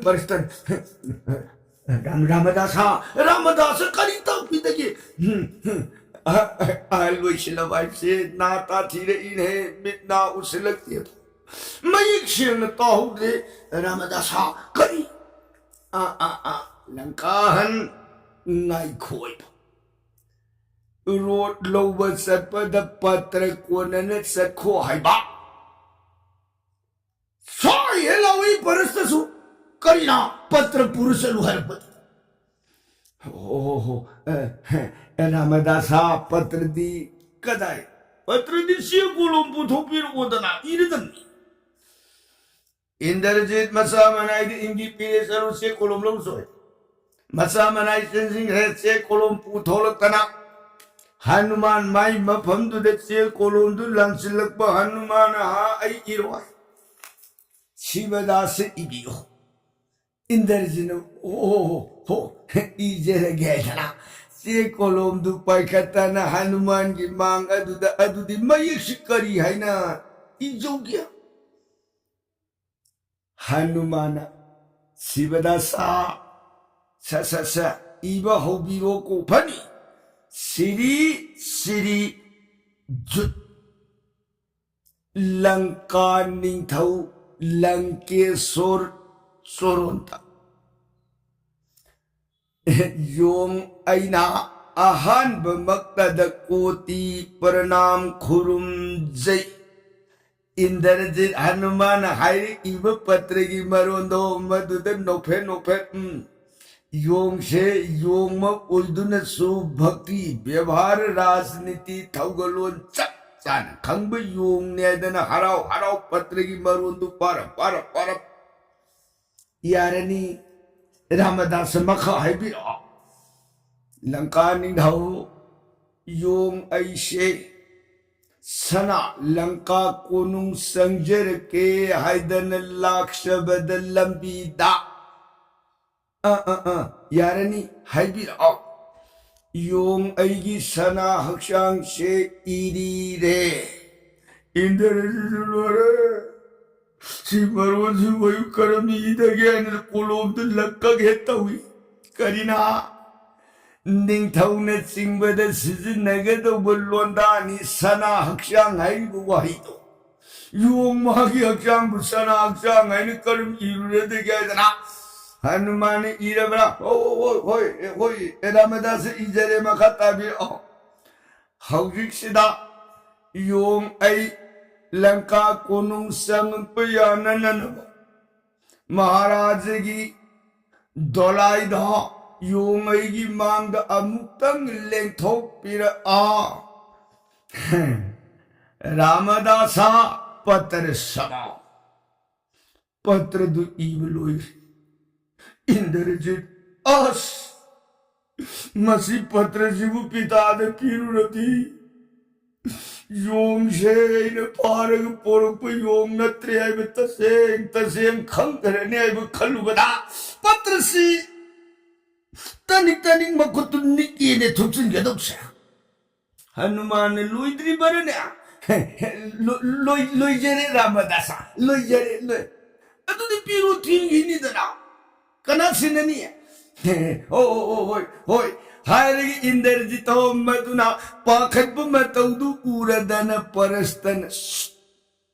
ꯄꯔꯁꯇꯟ, ꯔꯥꯝ-, ꯔꯥꯃꯗꯥꯁꯥ, ꯔꯥꯃꯗꯥꯁ ꯀꯔꯤ ꯇꯧꯕꯤꯗꯒꯦ? ꯎꯝ, ꯎꯝ꯫ ꯑ-, ꯑ-, ꯑꯍꯜ ꯑꯣꯏꯁꯤꯜꯂꯕ ꯍꯥꯏꯕꯁꯦ ꯅꯥ ꯇꯥꯊꯤꯔꯛꯏꯅꯦ, ꯃꯤꯠ ꯅꯥ ꯎꯁꯤꯜꯂꯛꯇꯦ꯫ ꯃꯌꯦꯛ ꯁꯦꯡꯅ ꯇꯥꯍꯧꯗ꯭ꯔꯦ꯫ ꯔꯥꯃꯗꯥꯁꯥ, ꯀꯔꯤ? ꯑꯥ, ꯑꯥ, ꯑꯥ, ꯂꯪꯀꯥꯍꯟ ꯉꯥꯏꯈꯣꯏꯕ꯫ ꯔꯣꯠ ꯂꯧꯕ ꯆꯠꯄꯗ ꯄꯇ꯭ꯔ ꯀꯣꯟꯅꯅ ꯆꯠꯈꯣ ꯍꯥꯏꯕ꯫ ꯁꯣꯏ ꯍꯦ ꯂꯥꯎꯏ ꯄꯔꯁꯇꯁꯨ꯫ ꯀꯔꯤꯅ ꯄꯇ꯭ꯔ ꯄꯨꯔ ꯆꯠꯂꯨ ꯍꯥꯏꯔꯛꯄꯗ? ꯑꯣ ꯍꯣ ꯍꯣ, ꯑꯦ, ꯑꯦ, ꯔꯥꯃꯗꯥꯁꯥ, ꯄꯇ꯭ꯔꯗꯤ ꯀꯗꯥꯏ? ꯄꯇ꯭ꯔꯗꯤ ꯆꯦ ꯀꯣꯂꯣꯝ ꯄꯨꯊꯣꯛꯄꯤꯔꯛꯑꯣꯗꯅ ꯏꯔꯗꯝꯅꯤ꯫ ꯏꯟꯗ꯭ꯔꯖꯤꯠ ꯃꯆꯥ ꯃꯅꯥꯏꯗ ꯏꯟꯗꯤ ꯄꯤꯔꯦ ꯆꯠꯂꯨ ꯆꯦ ꯀꯣꯂꯣꯝ ꯂꯧꯔꯨꯆꯣ꯫ ꯃꯆꯥ ꯃꯅꯥꯏ ꯆꯦꯟꯁꯤꯟꯈ꯭ꯔꯦ ꯆꯦ ꯀꯣꯂꯣꯝ ꯄꯨꯊꯣꯛꯂꯛꯇꯅ꯫ ꯍꯅꯨꯃꯥꯟ ꯃꯥꯏ ꯃꯐꯝꯗꯨꯗ ꯆꯦ ꯀꯣꯂꯣꯝꯗꯨ ꯂꯪꯁꯤꯜꯂꯛꯄ ꯍꯅꯨꯃꯥꯟ ꯍꯥ ꯑꯩ ꯏꯔꯣꯏ꯫ ꯁꯤꯕꯗꯥꯁ ꯏꯕꯤꯌꯨ꯫ ꯏꯟꯗ꯭ꯔꯖꯤꯠꯅ ꯑꯣ ꯍꯣ ꯍꯣ ꯏꯖꯔꯒꯦ ꯍꯥꯏꯗꯅ ꯆꯦ ꯀꯣꯂꯣꯝꯗꯨ ꯄꯥꯏꯈꯠꯇꯅ ꯍꯅꯨꯃꯥꯟꯒꯤ ꯃꯥꯡ ꯑꯗꯨꯗ ꯑꯗꯨꯗꯤ ꯃꯌꯦꯛꯁꯤ ꯀꯔꯤ ꯍꯥꯏꯅ ꯏꯖꯧꯒꯦ? ꯍꯅꯨꯃꯥꯟꯅ ꯁꯤꯕꯗꯥꯁ ꯁꯥ, ꯁꯥ, ꯁꯥ, ꯁꯥ, ꯏꯕ ꯍꯧꯕꯤꯔꯣꯀꯣ ꯐꯅꯤ꯫ ꯁꯤꯔꯤ, ꯁꯤꯔꯤ, ꯖꯨꯠ꯫ ꯂꯪꯀꯥ ꯅꯤꯡꯊꯧ ꯂꯪꯀꯦꯁꯣꯔ ꯆꯣꯔꯣꯟꯗ꯫ ꯌꯣꯡ ꯑꯩꯅ ꯑꯍꯥꯟꯕꯃꯛꯇꯗ ꯀꯣꯇꯤ ꯄ꯭ꯔꯅꯥꯝ ꯈꯨꯔꯨꯝꯖꯩ꯫ ꯏꯟꯗ꯭ꯔꯖꯤꯠ ꯍꯅꯨꯃꯥꯟꯅ ꯍꯥꯏꯔꯛꯏꯕ ꯄꯇ꯭ꯔꯒꯤ ꯃꯔꯣꯟꯗꯣ ꯃꯗꯨꯗ ꯅꯣꯛꯐꯦꯠ ꯅꯣꯛꯐꯦꯠ, ꯎꯝ, ꯌꯣꯡꯁꯦ ꯌꯣꯡꯃꯛ ꯑꯣꯏꯗꯨꯅꯁꯨ ꯚꯛꯇꯤ, ꯕꯦꯕꯥꯔ, ꯔꯥꯖꯅꯤꯇꯤ, ꯊꯧꯒꯜꯂꯣꯟ ꯆꯞ ꯆꯥꯅ ꯈꯪꯕ ꯌꯣꯡꯅꯦ ꯍꯥꯏꯗꯅ ꯍꯔꯥꯎ ꯍꯔꯥꯎ ꯄꯇ꯭ꯔꯒꯤ ꯃꯔꯣꯟꯗꯨ ꯄꯥꯔꯞ ꯄꯥꯔꯞ ꯄꯥꯔꯞ꯫ ꯌꯥꯔꯅꯤ, ꯔꯥꯃꯗꯥꯁ ꯃꯈꯥ ꯍꯥꯏꯕꯤꯔꯛꯑꯣ꯫ ꯂꯪꯀꯥ ꯅꯤꯡꯊꯧ, ꯌꯣꯡ ꯑꯩꯁꯦ ꯁꯅꯥ ꯂꯪꯀꯥ ꯀꯣꯅꯨꯡ ꯆꯪꯖꯔꯛꯀꯦ ꯍꯥꯏꯗꯅ ꯂꯥꯛꯆꯕꯗ ꯂꯝꯕꯤꯗ, ꯑ, ꯑ, ꯑ, ꯌꯥꯔꯅꯤ, ꯍꯥꯏꯕꯤꯔꯛꯑꯣ꯫ ꯌꯣꯡ ꯑꯩꯒꯤ ꯁꯅꯥ ꯍꯛꯆꯥꯡꯁꯦ ꯏꯔꯤꯔꯦ꯫ ꯏꯟꯗ꯭ꯔꯖꯤꯠꯁꯨ ꯂꯣꯏꯔꯦ꯫ ꯁꯤ ꯃꯔꯣꯟꯁꯤꯕꯨ ꯑꯩ ꯀꯔꯝ ꯏꯗꯒꯦ ꯍꯥꯏꯅ ꯀꯣꯂꯣꯝꯗꯨ ꯂꯪꯀꯒꯦ ꯇꯧꯏ꯫ ꯀꯔꯤꯅ? ꯅꯤꯡꯊꯧꯅ ꯆꯤꯡꯕꯗ ꯁꯤꯖꯤꯟꯅꯒꯗꯧꯕ ꯂꯣꯟꯗꯥꯅꯤ ꯁꯅꯥ ꯍꯛꯆꯥꯡ ꯍꯥꯏꯔꯤꯕ ꯋꯥꯍꯩꯗꯣ꯫ ꯌꯣꯡ ꯃꯥꯒꯤ ꯍꯛꯆꯥꯡꯕꯨ ꯁꯅꯥ ꯍꯛꯆꯥꯡ ꯍꯥꯏꯅ ꯀꯔꯝ ꯏꯔꯨꯔꯗꯒꯦ ꯍꯥꯏꯗꯅ ꯍꯅꯨꯃꯥꯟꯅ ꯏꯔꯕ꯭ꯔꯥ? ꯍꯣꯏ, ꯍꯣꯏ, ꯍꯣꯏ, ꯍꯣꯏ, ꯍꯣꯏ, ꯔꯥꯃꯗꯥꯁ ꯏꯖꯔꯦ, ꯃꯈꯥ ꯇꯥꯕꯤꯔꯛꯑꯣ꯫ ꯍꯧꯖꯤꯛꯁꯤꯗ ꯌꯣꯡ ꯑꯩ ꯂꯪꯀꯥ ꯀꯣꯅꯨꯡ ꯆꯪꯉꯛꯄ ꯌꯥꯅꯅꯕ ꯃꯍꯥꯔꯥꯖꯒꯤ ꯗꯣꯂꯥꯏꯗ ꯌꯣꯡ ꯑꯩꯒꯤ ꯃꯥꯡꯗ ꯑꯃꯨꯛꯇꯪ ꯂꯦꯡꯊꯣꯛꯄꯤꯔꯛꯑꯣ꯫ ꯔꯥꯃꯗꯥꯁ ꯄꯇ꯭ꯔ ꯁꯃꯥ꯫ ꯄꯇ꯭ꯔꯗꯨ ꯏꯕ ꯂꯣꯏꯔꯦ꯫ ꯏꯟꯗ꯭ꯔꯖꯤꯠ, ꯑꯁ! ꯃꯁꯤ ꯄꯇ꯭ꯔꯁꯤꯕꯨ ꯄꯤꯇꯥꯗ ꯄꯤꯔꯨꯔꯗꯤ, ꯌꯣꯡꯁꯦ ꯑꯩꯅ ꯐꯥꯔꯒ ꯄꯣꯔꯛꯄ ꯌꯣꯡ ꯅꯠꯇ꯭ꯔꯦ ꯍꯥꯏꯕ ꯇꯁꯦꯡ ꯇꯁꯦꯡ ꯈꯪꯈ꯭ꯔꯅꯤ ꯍꯥꯏꯕ ꯈꯜꯂꯨꯕꯗ ꯄꯇ꯭ꯔꯁꯤ ꯇꯅꯤꯛ ꯇꯅꯤꯛ ꯃꯈꯨꯠꯇꯨ ꯅꯤꯛꯑꯦꯅꯦ ꯊꯨꯞꯆꯤꯟꯒꯗꯧꯁꯦ꯫ ꯍꯅꯨꯃꯥꯟꯅ ꯂꯣꯏꯗ꯭ꯔꯤꯕꯔꯅꯦ? ꯂꯣ-, ꯂꯣꯏ-, ꯂꯣꯏꯖꯔꯦ ꯔꯥꯃꯗꯥꯁ, ꯂꯣꯏꯖꯔꯦ, ꯂꯣꯏ-, ꯑꯗꯨꯗꯤ ꯄꯤꯔꯨ ꯊꯤꯡꯈꯤꯅꯤꯗꯅ꯫ ꯀꯅꯥ ꯁꯤꯟꯅꯅꯤ? ꯑꯣ, ꯑꯣ, ꯑꯣ, ꯍꯣꯏ, ꯍꯣꯏ꯫ ꯍꯥꯏꯔꯒ ꯏꯟꯗ꯭ꯔꯖꯤꯠ ꯃꯗꯨꯅ ꯄꯥꯈꯠꯄ ꯃꯇꯧꯗꯨ ꯎꯔꯗꯅ ꯄꯔꯁꯇꯅ, "ꯁ꯭ꯁ,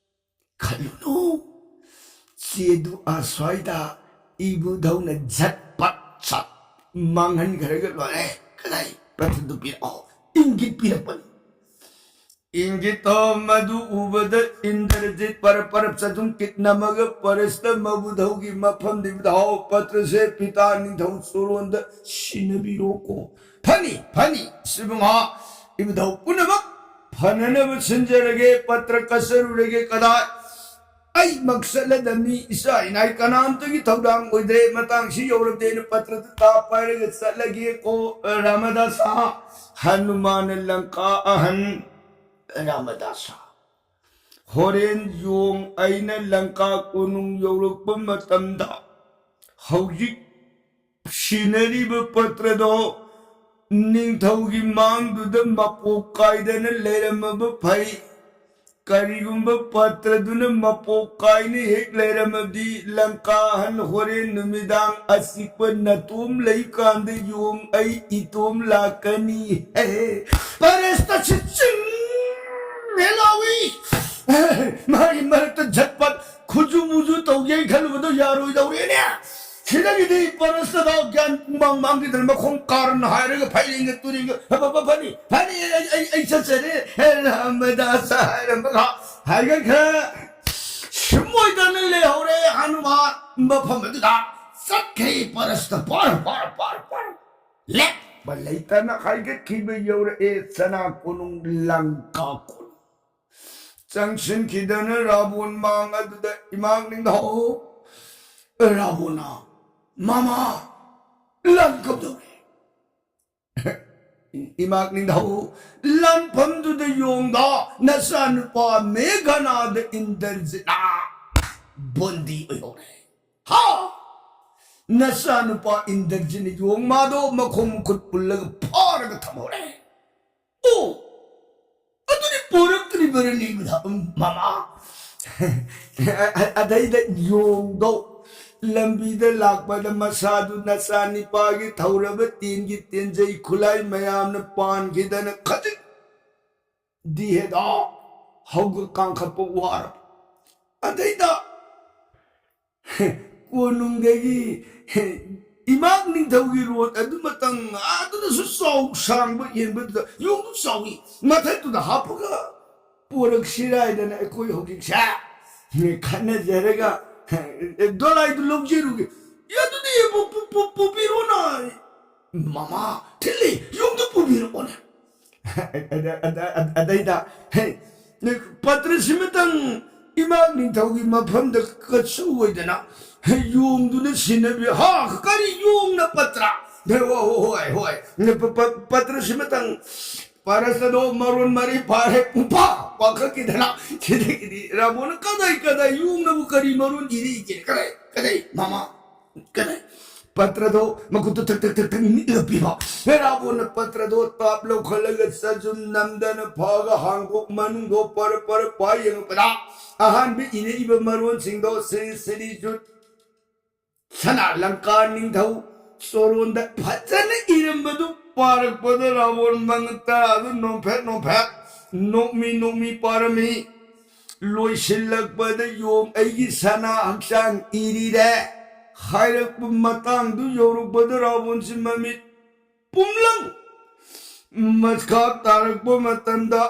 ꯈꯜꯂꯨꯅꯨ꯫ ꯆꯦꯗꯨ ꯑꯁ꯭ꯋꯥꯏꯗ ꯏꯕꯨꯙꯧꯅ ꯖꯠ ꯄꯠ ꯁꯠ ꯃꯥꯡꯍꯟꯈ꯭ꯔꯒ ꯂꯣꯏꯔꯦ꯫ ꯀꯗꯥꯏ ꯄꯠꯊꯗꯨ ꯄꯤꯔꯛꯑꯣ?" ꯏꯪꯒꯤꯠ ꯄꯤꯔꯛꯄꯅꯤ꯫ ꯏꯪꯒꯤꯠꯇꯣ ꯃꯗꯨ ꯎꯕꯗ ꯏꯟꯗ꯭ꯔꯖꯤꯠ ꯄꯔꯞ ꯄꯔꯞ ꯆꯗꯨꯝ ꯀꯤꯠ ꯅꯝꯃꯒ ꯄꯔꯁꯇ ꯃꯕꯨꯙꯧꯒꯤ ꯃꯐꯝꯗ ꯏꯕꯨꯙꯧ ꯄꯇ꯭ꯔꯁꯦ ꯄꯤꯇꯥ ꯅꯤꯡꯊꯧ ꯆꯨꯔꯣꯟꯗ ꯁꯤꯟꯅꯕꯤꯔꯣꯀꯣ꯫ ꯐꯅꯤ, ꯐꯅꯤ, ꯁꯤꯕꯨꯡꯍꯥ, ꯏꯕꯨꯙꯧ ꯄꯨꯝꯅꯃꯛ ꯐꯅꯅꯕ ꯁꯤꯟꯖꯔꯒꯦ, ꯄꯇ꯭ꯔ ꯀꯠꯆꯔꯨꯔꯒꯦ꯫ ꯀꯗꯥꯏ ꯑꯩꯃꯛ ꯆꯠꯂꯗꯕꯅꯤ, ꯏꯆꯥ ꯏꯅꯥꯏ ꯀꯅꯥꯝꯇꯒꯤ ꯊꯧꯗꯥꯡ ꯑꯣꯏꯗ꯭ꯔꯦ, ꯃꯇꯥꯡꯁꯤ ꯌꯧꯔꯕꯗꯦꯅ ꯄꯇ꯭ꯔꯗꯨ ꯇꯥ ꯄꯥꯏꯔꯒ ꯆꯠꯂꯒꯦꯀꯣ꯫ ꯔꯥꯃꯗꯥꯁ, ꯍꯅꯨꯃꯥꯟ ꯂꯪꯀꯥ ꯑꯍꯟ ꯔꯥꯃꯗꯥꯁ, ꯍꯣꯔꯦꯟ ꯌꯣꯡ ꯑꯩꯅ ꯂꯪꯀꯥ ꯀꯣꯅꯨꯡ ꯌꯧꯔꯛꯄ ꯃꯇꯝꯗ ꯍꯧꯖꯤꯛ ꯁꯤꯟꯅꯔꯤꯕ ꯄꯇ꯭ꯔꯗꯣ ꯅꯤꯡꯊꯧꯒꯤ ꯃꯥꯡꯗꯨꯗ ꯃꯄꯣꯛ ꯀꯥꯏꯗꯅ ꯂꯩꯔꯝꯃꯕ ꯐꯩ꯫ ꯀꯔꯤꯒꯨꯝꯕ ꯄꯇ꯭ꯔꯗꯨꯅ ꯃꯄꯣꯛ ꯀꯥꯏꯅ ꯍꯦꯛ ꯂꯩꯔꯝꯃꯗꯤ ꯂꯪꯀꯥ ꯑꯍꯟ ꯍꯣꯔꯦꯟ ꯅꯨꯃꯤꯗꯥꯡ ꯑꯆꯤꯛꯄ ꯅꯇꯣꯝ ꯂꯩꯀꯥꯟꯗ ꯌꯣꯡ ꯑꯩ ꯏꯇꯣꯝ ꯂꯥꯛꯀꯅꯤ꯫ ꯍꯦ, ꯄꯔꯁꯇ ꯁꯤꯠꯆꯤꯡ ꯍꯦ ꯂꯥꯎꯏ꯫ ꯃꯥꯒꯤ ꯃꯔꯛꯇ ꯖꯠꯄꯠ ꯈꯨꯖꯨ ꯃꯨꯖꯨ ꯇꯧꯒꯦ ꯈꯜꯂꯨꯕꯗꯣ ꯌꯥꯔꯣꯏꯗꯧꯔꯦꯅꯦ꯫ ꯁꯤꯗꯒꯤꯗꯤ ꯄꯔꯁꯇꯗ ꯒ꯭ꯌꯥꯟ ꯄꯨꯡꯃꯥꯡ ꯃꯥꯡꯈꯤꯗꯅ ꯃꯈꯣꯡ ꯀꯥꯔꯟ ꯍꯥꯏꯔꯒ ꯐꯩꯔꯦꯡꯒ ꯇꯨꯔꯦꯡꯒ ꯐ-, ꯐ-, ꯐ-, ꯐꯅꯤ, ꯐꯅꯤ, ꯑꯩ, ꯑꯩ, ꯑꯩ ꯆꯠꯆꯔꯦ꯫ ꯍꯦ ꯔꯥꯃꯗꯥꯁ ꯍꯥꯏꯔꯝꯕꯒ ꯍꯥꯏꯒꯠꯈ꯭ꯔꯦ꯫ ꯁꯨꯝ ꯑꯣꯏꯗꯅ ꯂꯩꯍꯧꯔꯦ ꯍꯅꯨꯃꯥꯟ ꯃꯐꯝ ꯑꯗꯨꯗ꯫ ꯆꯠꯈ꯭ꯔꯦ ꯄꯔꯁꯇ ꯄꯥꯔ, ꯄꯥꯔ, ꯄꯥꯔ, ꯄꯥꯔ꯫ ꯂꯦꯞꯄ ꯂꯩꯇꯅ ꯍꯥꯏꯒꯠꯈꯤꯕ ꯌꯧꯔꯛꯑꯦ ꯆꯅꯥ ꯀꯣꯅꯨꯡ ꯂꯪꯀꯥ ꯀꯣꯅꯨꯡ꯫ ꯆꯪꯁꯤꯟꯈꯤꯗꯅ ꯔꯥꯕꯣꯟ ꯃꯥꯡ ꯑꯗꯨꯗ ꯏꯃꯥꯡ ꯅꯤꯡꯊꯧ ꯔꯥꯕꯣꯟꯅ, "ꯃꯃꯥ, ꯂꯥꯟ ꯀꯝꯗꯧꯔꯦ?" ꯏꯃꯥꯛ ꯅꯤꯡꯊꯧ, ꯂꯥꯟꯐꯝꯗꯨꯗ ꯌꯣꯡꯗ ꯅꯆꯥꯅꯨꯄꯥ ꯃꯦꯘꯅꯥꯗ ꯏꯟꯗ꯭ꯔꯖꯤꯠꯅ ꯕꯣꯟꯗꯤ ꯑꯣꯏꯍꯧꯔꯦ꯫ ꯍꯥ! ꯅꯆꯥꯅꯨꯄꯥ ꯏꯟꯗ꯭ꯔꯖꯤꯠꯅ ꯌꯣꯡ ꯃꯥꯗꯣ ꯃꯈꯣꯡ ꯃꯈꯨꯠ ꯄꯨꯜꯂꯒ ꯐꯥꯔꯒ ꯊꯝꯍꯧꯔꯦ꯫ ꯑꯣ! ꯑꯗꯨꯗꯤ ꯄꯣꯔꯛꯇ꯭ꯔꯤꯕꯔꯅꯤ, ꯃꯃꯥ꯫ ꯑꯗꯩꯗ ꯌꯣꯡꯗꯣ ꯂꯝꯕꯤꯗ ꯂꯥꯛꯄꯗ ꯃꯁꯥꯗꯨ ꯅꯆꯥꯅꯤꯄꯥꯒꯤ ꯊꯧꯔꯕ ꯇꯦꯟꯒꯤ ꯇꯦꯟꯖꯩ ꯈꯨꯂꯥꯏ ꯃꯌꯥꯝꯅ ꯄꯥꯟꯈꯤꯗꯅ ꯈꯖꯤꯛ ꯗꯤꯍꯦꯗ ꯍꯧꯒꯠ ꯀꯥꯡꯈꯠꯄ ꯋꯥꯔꯕ꯫ ꯑꯗꯩꯗ ꯀꯣꯅꯨꯡꯗꯒꯤ ꯏꯃꯥ ꯅꯤꯡꯊꯧꯒꯤ ꯔꯣꯠ ꯑꯗꯨꯃꯇꯪ ꯑꯗꯨꯅꯁꯨ ꯆꯥꯎ ꯁꯥꯡꯕ ꯌꯦꯡꯕꯗꯨꯗ ꯌꯣꯡꯗꯨ ꯆꯥꯎꯏ, ꯃꯊꯛꯇꯨꯗ ꯍꯥꯞꯄꯒ ꯄꯣꯔꯛꯁꯤꯔꯥ ꯍꯥꯏꯗꯅ ꯑꯩꯈꯣꯏ ꯍꯧꯖꯤꯛꯁꯦ ꯈꯠꯅꯖꯔꯒ ꯗꯣꯂꯥꯏꯗꯨ ꯂꯧꯖꯔꯨꯒꯦ꯫ "ꯑꯦ, ꯑꯗꯨꯗꯤ ꯄꯨ-, ꯄꯨ-, ꯄꯨ-, ꯄꯨꯕꯤꯔꯣꯅ꯫ ꯃꯃꯥ, ꯊꯤꯜꯂꯤ, ꯌꯣꯡꯗꯨ ꯄꯨꯕꯤꯔꯛꯑꯣꯅꯦ꯫" ꯑꯗ-, ꯑꯗ-, ꯑꯗ-, ꯑꯗ-, ꯑꯗꯩꯗ, "ꯍꯦ, ꯄꯇ꯭ꯔꯁꯤꯃꯇꯪ ꯏꯃꯥ ꯅꯤꯡꯊꯧꯒꯤ ꯃꯐꯝꯗ ꯀꯠꯆꯧ ꯑꯣꯏꯗꯅ, ꯍꯦ, ꯌꯣꯡꯗꯨꯅ ꯁꯤꯟꯅꯕꯤ꯫" "ꯍꯥ, ꯀꯔꯤ ꯌꯣꯡꯅ ꯄꯇ꯭ꯔ?" "ꯍꯦ, ꯍꯣ-, ꯍꯣ-, ꯍꯣꯏ, ꯍꯣꯏ, ꯄ-, ꯄ-, ꯄꯇ꯭ꯔꯁꯤꯃꯇꯪ ꯄꯥꯔꯁ ꯑꯗꯣ ꯃꯔꯣꯟ ꯃꯔꯤ ꯐꯥꯔꯦ, ꯄꯨꯡꯐꯥ ꯄꯥꯈꯠꯈꯤꯗꯅ ꯁꯤꯗꯒꯤꯗꯤ ꯔꯥꯕꯣꯟꯅ, "ꯀꯗꯥꯏ, ꯀꯗꯥꯏ, ꯌꯣꯡꯅꯕꯨ ꯀꯔꯤ ꯃꯔꯣꯟ ꯏꯔꯛꯏꯒꯦ? ꯀꯗꯥꯏ, ꯀꯗꯥꯏ, ꯃꯃꯥ, ꯀꯗꯥꯏ?" ꯄꯇ꯭ꯔꯗꯣ ꯃꯈꯨꯠꯇ ꯊꯛ ꯊꯛ ꯊꯛ ꯊꯛ ꯅꯤꯛꯂꯒ ꯄꯤꯕ꯫ ꯔꯥꯕꯣꯟꯅ ꯄꯇ꯭ꯔꯗꯣ ꯇꯥꯞ ꯂꯧꯈꯠꯂꯒ ꯆꯖꯨꯝ ꯅꯝꯗꯅ ꯐꯛꯑꯒ ꯍꯥꯡꯗꯣꯛ ꯃꯅꯨꯡꯗꯣ ꯄꯔ ꯄꯔ ꯄꯥꯏ ꯌꯦꯡꯉꯛꯄꯗ ꯑꯍꯥꯟꯕ ꯏꯔꯛꯏꯕ ꯃꯔꯣꯟꯁꯤꯡꯗꯣ ꯁ꯭ꯔꯤ ꯁ꯭ꯔꯤ ꯖꯨꯠ ꯁꯅꯥ ꯂꯪꯀꯥ ꯅꯤꯡꯊꯧ ꯆꯣꯔꯣꯟꯗ ꯐꯖꯅ ꯏꯔꯝꯕꯗꯨ ꯄꯥꯔꯛꯄꯗ ꯔꯥꯕꯣꯟ ꯃꯉꯛꯇ ꯑꯗꯨ ꯅꯣꯝꯐꯦꯠ ꯅꯣꯝꯐꯦꯠ, ꯅꯣꯛꯃꯤ ꯅꯣꯛꯃꯤ ꯄꯥꯔꯝꯃꯤ꯫ ꯂꯣꯏꯁꯤꯜꯂꯛꯄꯗ ꯌꯣꯡ ꯑꯩꯒꯤ ꯁꯅꯥ ꯍꯛꯆꯥꯡ ꯏꯔꯤꯔꯦ ꯍꯥꯏꯔꯛꯄ ꯃꯇꯥꯡꯗꯨ ꯌꯧꯔꯛꯄꯗ ꯔꯥꯕꯣꯟꯁꯤ ꯃꯃꯤꯠ ꯄꯨꯝꯂꯪ ꯃꯈꯥ ꯇꯥꯔꯛꯄ ꯃꯇꯝꯗ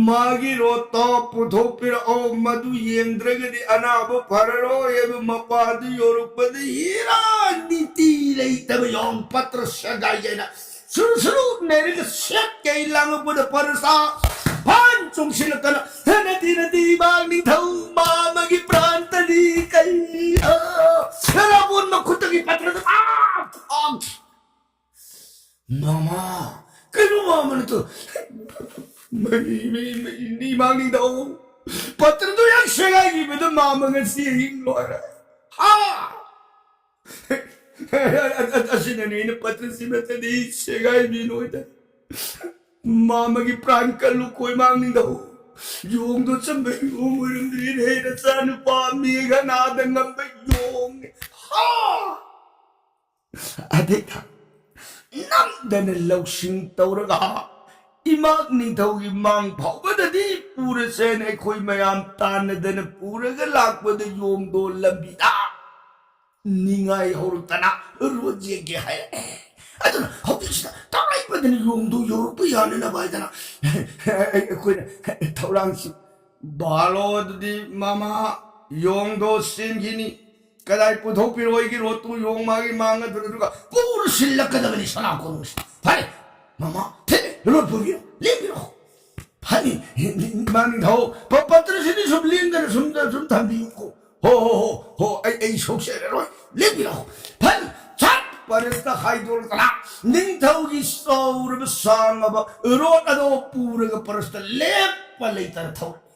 ꯃꯥꯒꯤ ꯔꯣꯠꯇꯣ ꯄꯨꯊꯣꯛꯄꯤꯔꯛꯑꯣ, ꯃꯗꯨ ꯌꯦꯡꯗ꯭ꯔꯒꯗꯤ ꯑꯅꯥꯕ ꯐꯔꯔꯣꯏ ꯍꯥꯏꯕ ꯃꯄꯥꯗꯨ ꯌꯧꯔꯛꯄꯗ ꯍꯤꯔꯥ ꯅꯤꯇꯤ ꯂꯩꯇꯕ ꯌꯣꯡ ꯄꯇ꯭ꯔ ꯁꯒꯥꯏ ꯍꯥꯏꯅ ꯁꯨꯔꯨ ꯁꯨꯔꯨ ꯅꯩꯔꯒ ꯁꯦꯠ ꯀꯩ ꯂꯥꯡꯉꯛꯄꯗ ꯄꯔꯁꯥ ꯐꯟ ꯆꯣꯡꯁꯤꯜꯂꯛꯇꯅ, "ꯅꯠꯇꯦ, ꯅꯠꯇꯦ, ꯏꯃꯥ ꯅꯤꯡꯊꯧ, ꯃꯥ ꯑꯃꯒꯤ ꯄ꯭ꯔꯥꯟꯇꯅꯤ ꯀꯩ, ꯑ, ꯔꯥꯕꯣꯟ ꯃꯈꯨꯠꯇꯒꯤ ꯄꯇ꯭ꯔꯗ, ꯑꯥ, ꯑꯥ, ꯃꯃꯥ, ꯀꯩꯅꯣ ꯃꯃꯥ ꯅꯠꯇꯣ? ꯃꯩ, ꯃꯩ, ꯃꯩ, ꯏꯃꯥ ꯅꯤꯡꯊꯧ, ꯄꯇ꯭ꯔꯗꯣ ꯌꯥꯝ ꯁꯦꯒꯥꯏꯈꯤꯕꯗ ꯃꯥꯃ ꯉꯁꯤ ꯑꯍꯤꯡ ꯂꯣꯏꯔꯦ꯫ ꯍꯥ? ꯑꯁꯤꯅꯅꯦ ꯑꯩꯅ ꯄꯇ꯭ꯔꯁꯤ ꯅꯠꯇꯗꯤ ꯁꯦꯒꯥꯏꯕꯤ ꯅꯣꯏꯗ꯫ ꯃꯥꯃꯒꯤ ꯄ꯭ꯔꯥꯟ ꯀꯜꯂꯨ ꯀꯣꯏꯃꯥꯡ ꯅꯤꯡꯊꯧ꯫ ꯌꯣꯡꯗꯣ ꯆꯝꯕ ꯌꯣꯡ ꯑꯣꯏꯔꯝꯗ꯭ꯔꯤꯅꯦ ꯅꯆꯥꯅꯨꯄꯥ ꯃꯦꯘꯅꯥꯗ ꯉꯝꯕ ꯌꯣꯡꯅꯦ꯫ ꯍꯥ!" ꯑꯗꯩꯗ ꯅꯝꯗꯅ ꯂꯧꯁꯤꯡ ꯇꯧꯔꯒ ꯏꯃꯥ ꯅꯤꯡꯊꯧꯒꯤ ꯃꯥꯡ ꯐꯥꯎꯕꯗꯗꯤ ꯄꯨꯔꯁꯦꯅ ꯑꯩꯈꯣꯏ ꯃꯌꯥꯝ ꯇꯥꯟꯅꯗꯅ ꯄꯨꯔꯒ ꯂꯥꯛꯄꯗ ꯌꯣꯡꯗꯣ ꯂꯝꯕꯤꯗ ꯅꯤꯡꯉꯥꯏ ꯍꯧꯔꯛꯇꯅ ꯔꯣꯠ ꯌꯦꯡꯒꯦ ꯍꯥꯏꯔꯛꯑꯦ꯫ ꯑꯗꯨꯅ ꯍꯧꯖꯤꯛꯁꯤꯗ ꯇꯉꯥꯏ ꯐꯗꯅ ꯌꯣꯡꯗꯣ ꯌꯧꯔꯛꯄ ꯌꯥꯅꯅꯕ ꯍꯥꯏꯗꯅ ꯑꯩꯈꯣꯏꯅ ꯊꯧꯔꯥꯡꯁꯤ ꯕꯥꯂꯣ ꯑꯗꯨꯗꯤ ꯃꯃꯥ ꯌꯣꯡꯗꯣ ꯆꯦꯟꯈꯤꯅꯤ꯫ ꯀꯗꯥꯏ ꯄꯨꯊꯣꯛꯄꯤꯔꯣ ꯑꯩꯒꯤ ꯔꯣꯠꯇꯨ ꯌꯣꯡ ꯃꯥꯒꯤ ꯃꯥꯡ ꯑꯗꯨꯗ, ꯑꯗꯨꯒ ꯄꯨꯔ ꯁꯤꯜꯂꯛꯀꯗꯕꯅꯤ ꯁꯅꯥ ꯀꯣꯅꯨꯡꯁꯤ꯫ ꯐꯔꯦ, ꯃꯃꯥ, ꯊꯦ, ꯔꯣꯠ ꯄꯨꯕꯤꯔꯣ, ꯂꯦꯞꯄꯤꯔꯣ꯫ ꯐꯅꯤ, ꯃꯥꯡ ꯊꯧ, ꯄ-, ꯄꯠꯇ꯭ꯔꯁꯤꯗꯤ ꯁꯨꯝ ꯂꯦꯡꯗꯅ ꯁꯨꯝ, ꯁꯨꯝ ꯊꯝꯕꯤꯌꯨꯀꯣ꯫ ꯍꯣ, ꯍꯣ, ꯍꯣ, ꯍꯣ, ꯑꯩ, ꯑꯩ ꯁꯣꯛꯆꯔꯔꯣꯏ, ꯂꯦꯞꯄꯤꯔꯣ꯫ ꯐꯅꯤ, ꯁꯠ ꯄꯔꯁꯇ ꯍꯥꯏꯗꯣꯔꯛꯇꯅ ꯅꯤꯡꯊꯧꯒꯤ ꯆꯥꯎꯔꯕ ꯁꯥꯡꯉꯕ ꯔꯣꯠ ꯑꯗꯣ ꯄꯨꯔꯒ ꯄꯔꯁꯇ ꯂꯦꯞꯄ ꯂꯩꯇꯅ ꯊꯧꯔꯛꯏ꯫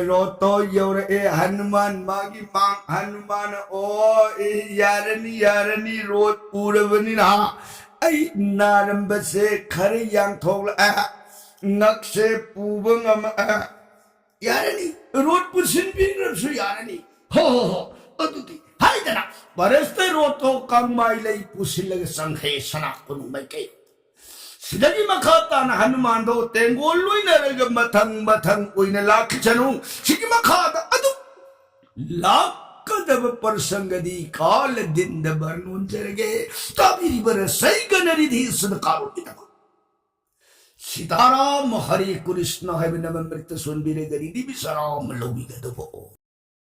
ꯔꯣꯠꯇꯣ ꯌꯧꯔꯛꯑꯦ ꯍꯅꯨꯃꯥꯟ ꯃꯥꯒꯤ ꯃꯥꯡ꯫ ꯍꯅꯨꯃꯥꯟꯅ, "ꯑꯣ, ꯑꯦ, ꯌꯥꯔꯅꯤ, ꯌꯥꯔꯅꯤ, ꯔꯣꯠ ꯄꯨꯔꯕꯅꯤꯅ ꯑꯩ ꯅꯥꯔꯝꯕꯁꯦ ꯈꯔ ꯌꯥꯡꯊꯣꯛꯂꯛꯑꯦ, ꯉꯛꯁꯦ ꯄꯨꯕ ꯉꯝꯃꯛꯑꯦ, ꯌꯥꯔꯅꯤ, ꯔꯣꯠ ꯄꯨꯁꯤꯟꯕꯤꯈ꯭ꯔꯁꯨ ꯌꯥꯔꯅꯤ꯫ ꯍꯣ, ꯍꯣ, ꯍꯣ, ꯑꯗꯨꯗꯤ" ꯍꯥꯏꯗꯅ ꯄꯔꯁꯇ ꯔꯣꯠꯇꯣ ꯀꯪꯃꯥꯏ ꯂꯩ ꯄꯨꯁꯤꯜꯂꯒ ꯆꯪꯈ꯭ꯔꯦ ꯁꯅꯥ ꯀꯣꯅꯨꯡ ꯃꯥꯏꯀꯩ꯫ ꯁꯤꯗꯒꯤ ꯃꯈꯥ ꯇꯥꯅ ꯍꯅꯨꯃꯥꯟꯗꯣ ꯇꯦꯡꯒꯣꯜ ꯂꯣꯏꯅꯔꯒ ꯃꯊꯪ ꯃꯊꯪ ꯑꯣꯏꯅ ꯂꯥꯛꯈꯤꯁꯅꯨ꯫ ꯁꯤꯒꯤ ꯃꯈꯥꯗ ꯑꯗꯨꯝ ꯂꯥꯛꯀꯗꯕ ꯄ꯭ꯔꯁꯪꯒꯗꯤ ꯀꯥꯂ ꯗꯤꯟꯗ ꯕꯔꯅꯣꯟꯖꯔꯒꯦ꯫ ꯇꯥꯕꯤꯔꯤꯕ ꯔꯁꯩꯒꯅꯔꯤꯗꯤ ꯁꯗꯀꯥꯔꯣꯠꯀꯤꯗꯃꯛ ꯁꯤꯇꯥꯔꯥꯝ ꯍꯔꯦ ꯀ꯭ꯔꯤꯁꯅ ꯍꯥꯏꯕ ꯅꯃꯃ꯭ꯔꯤꯇ ꯁꯣꯟꯕꯤꯔꯒ ꯔꯤꯗꯤ ꯕꯤꯁꯔꯥꯝ ꯂꯧꯕꯤꯒꯗꯕ꯫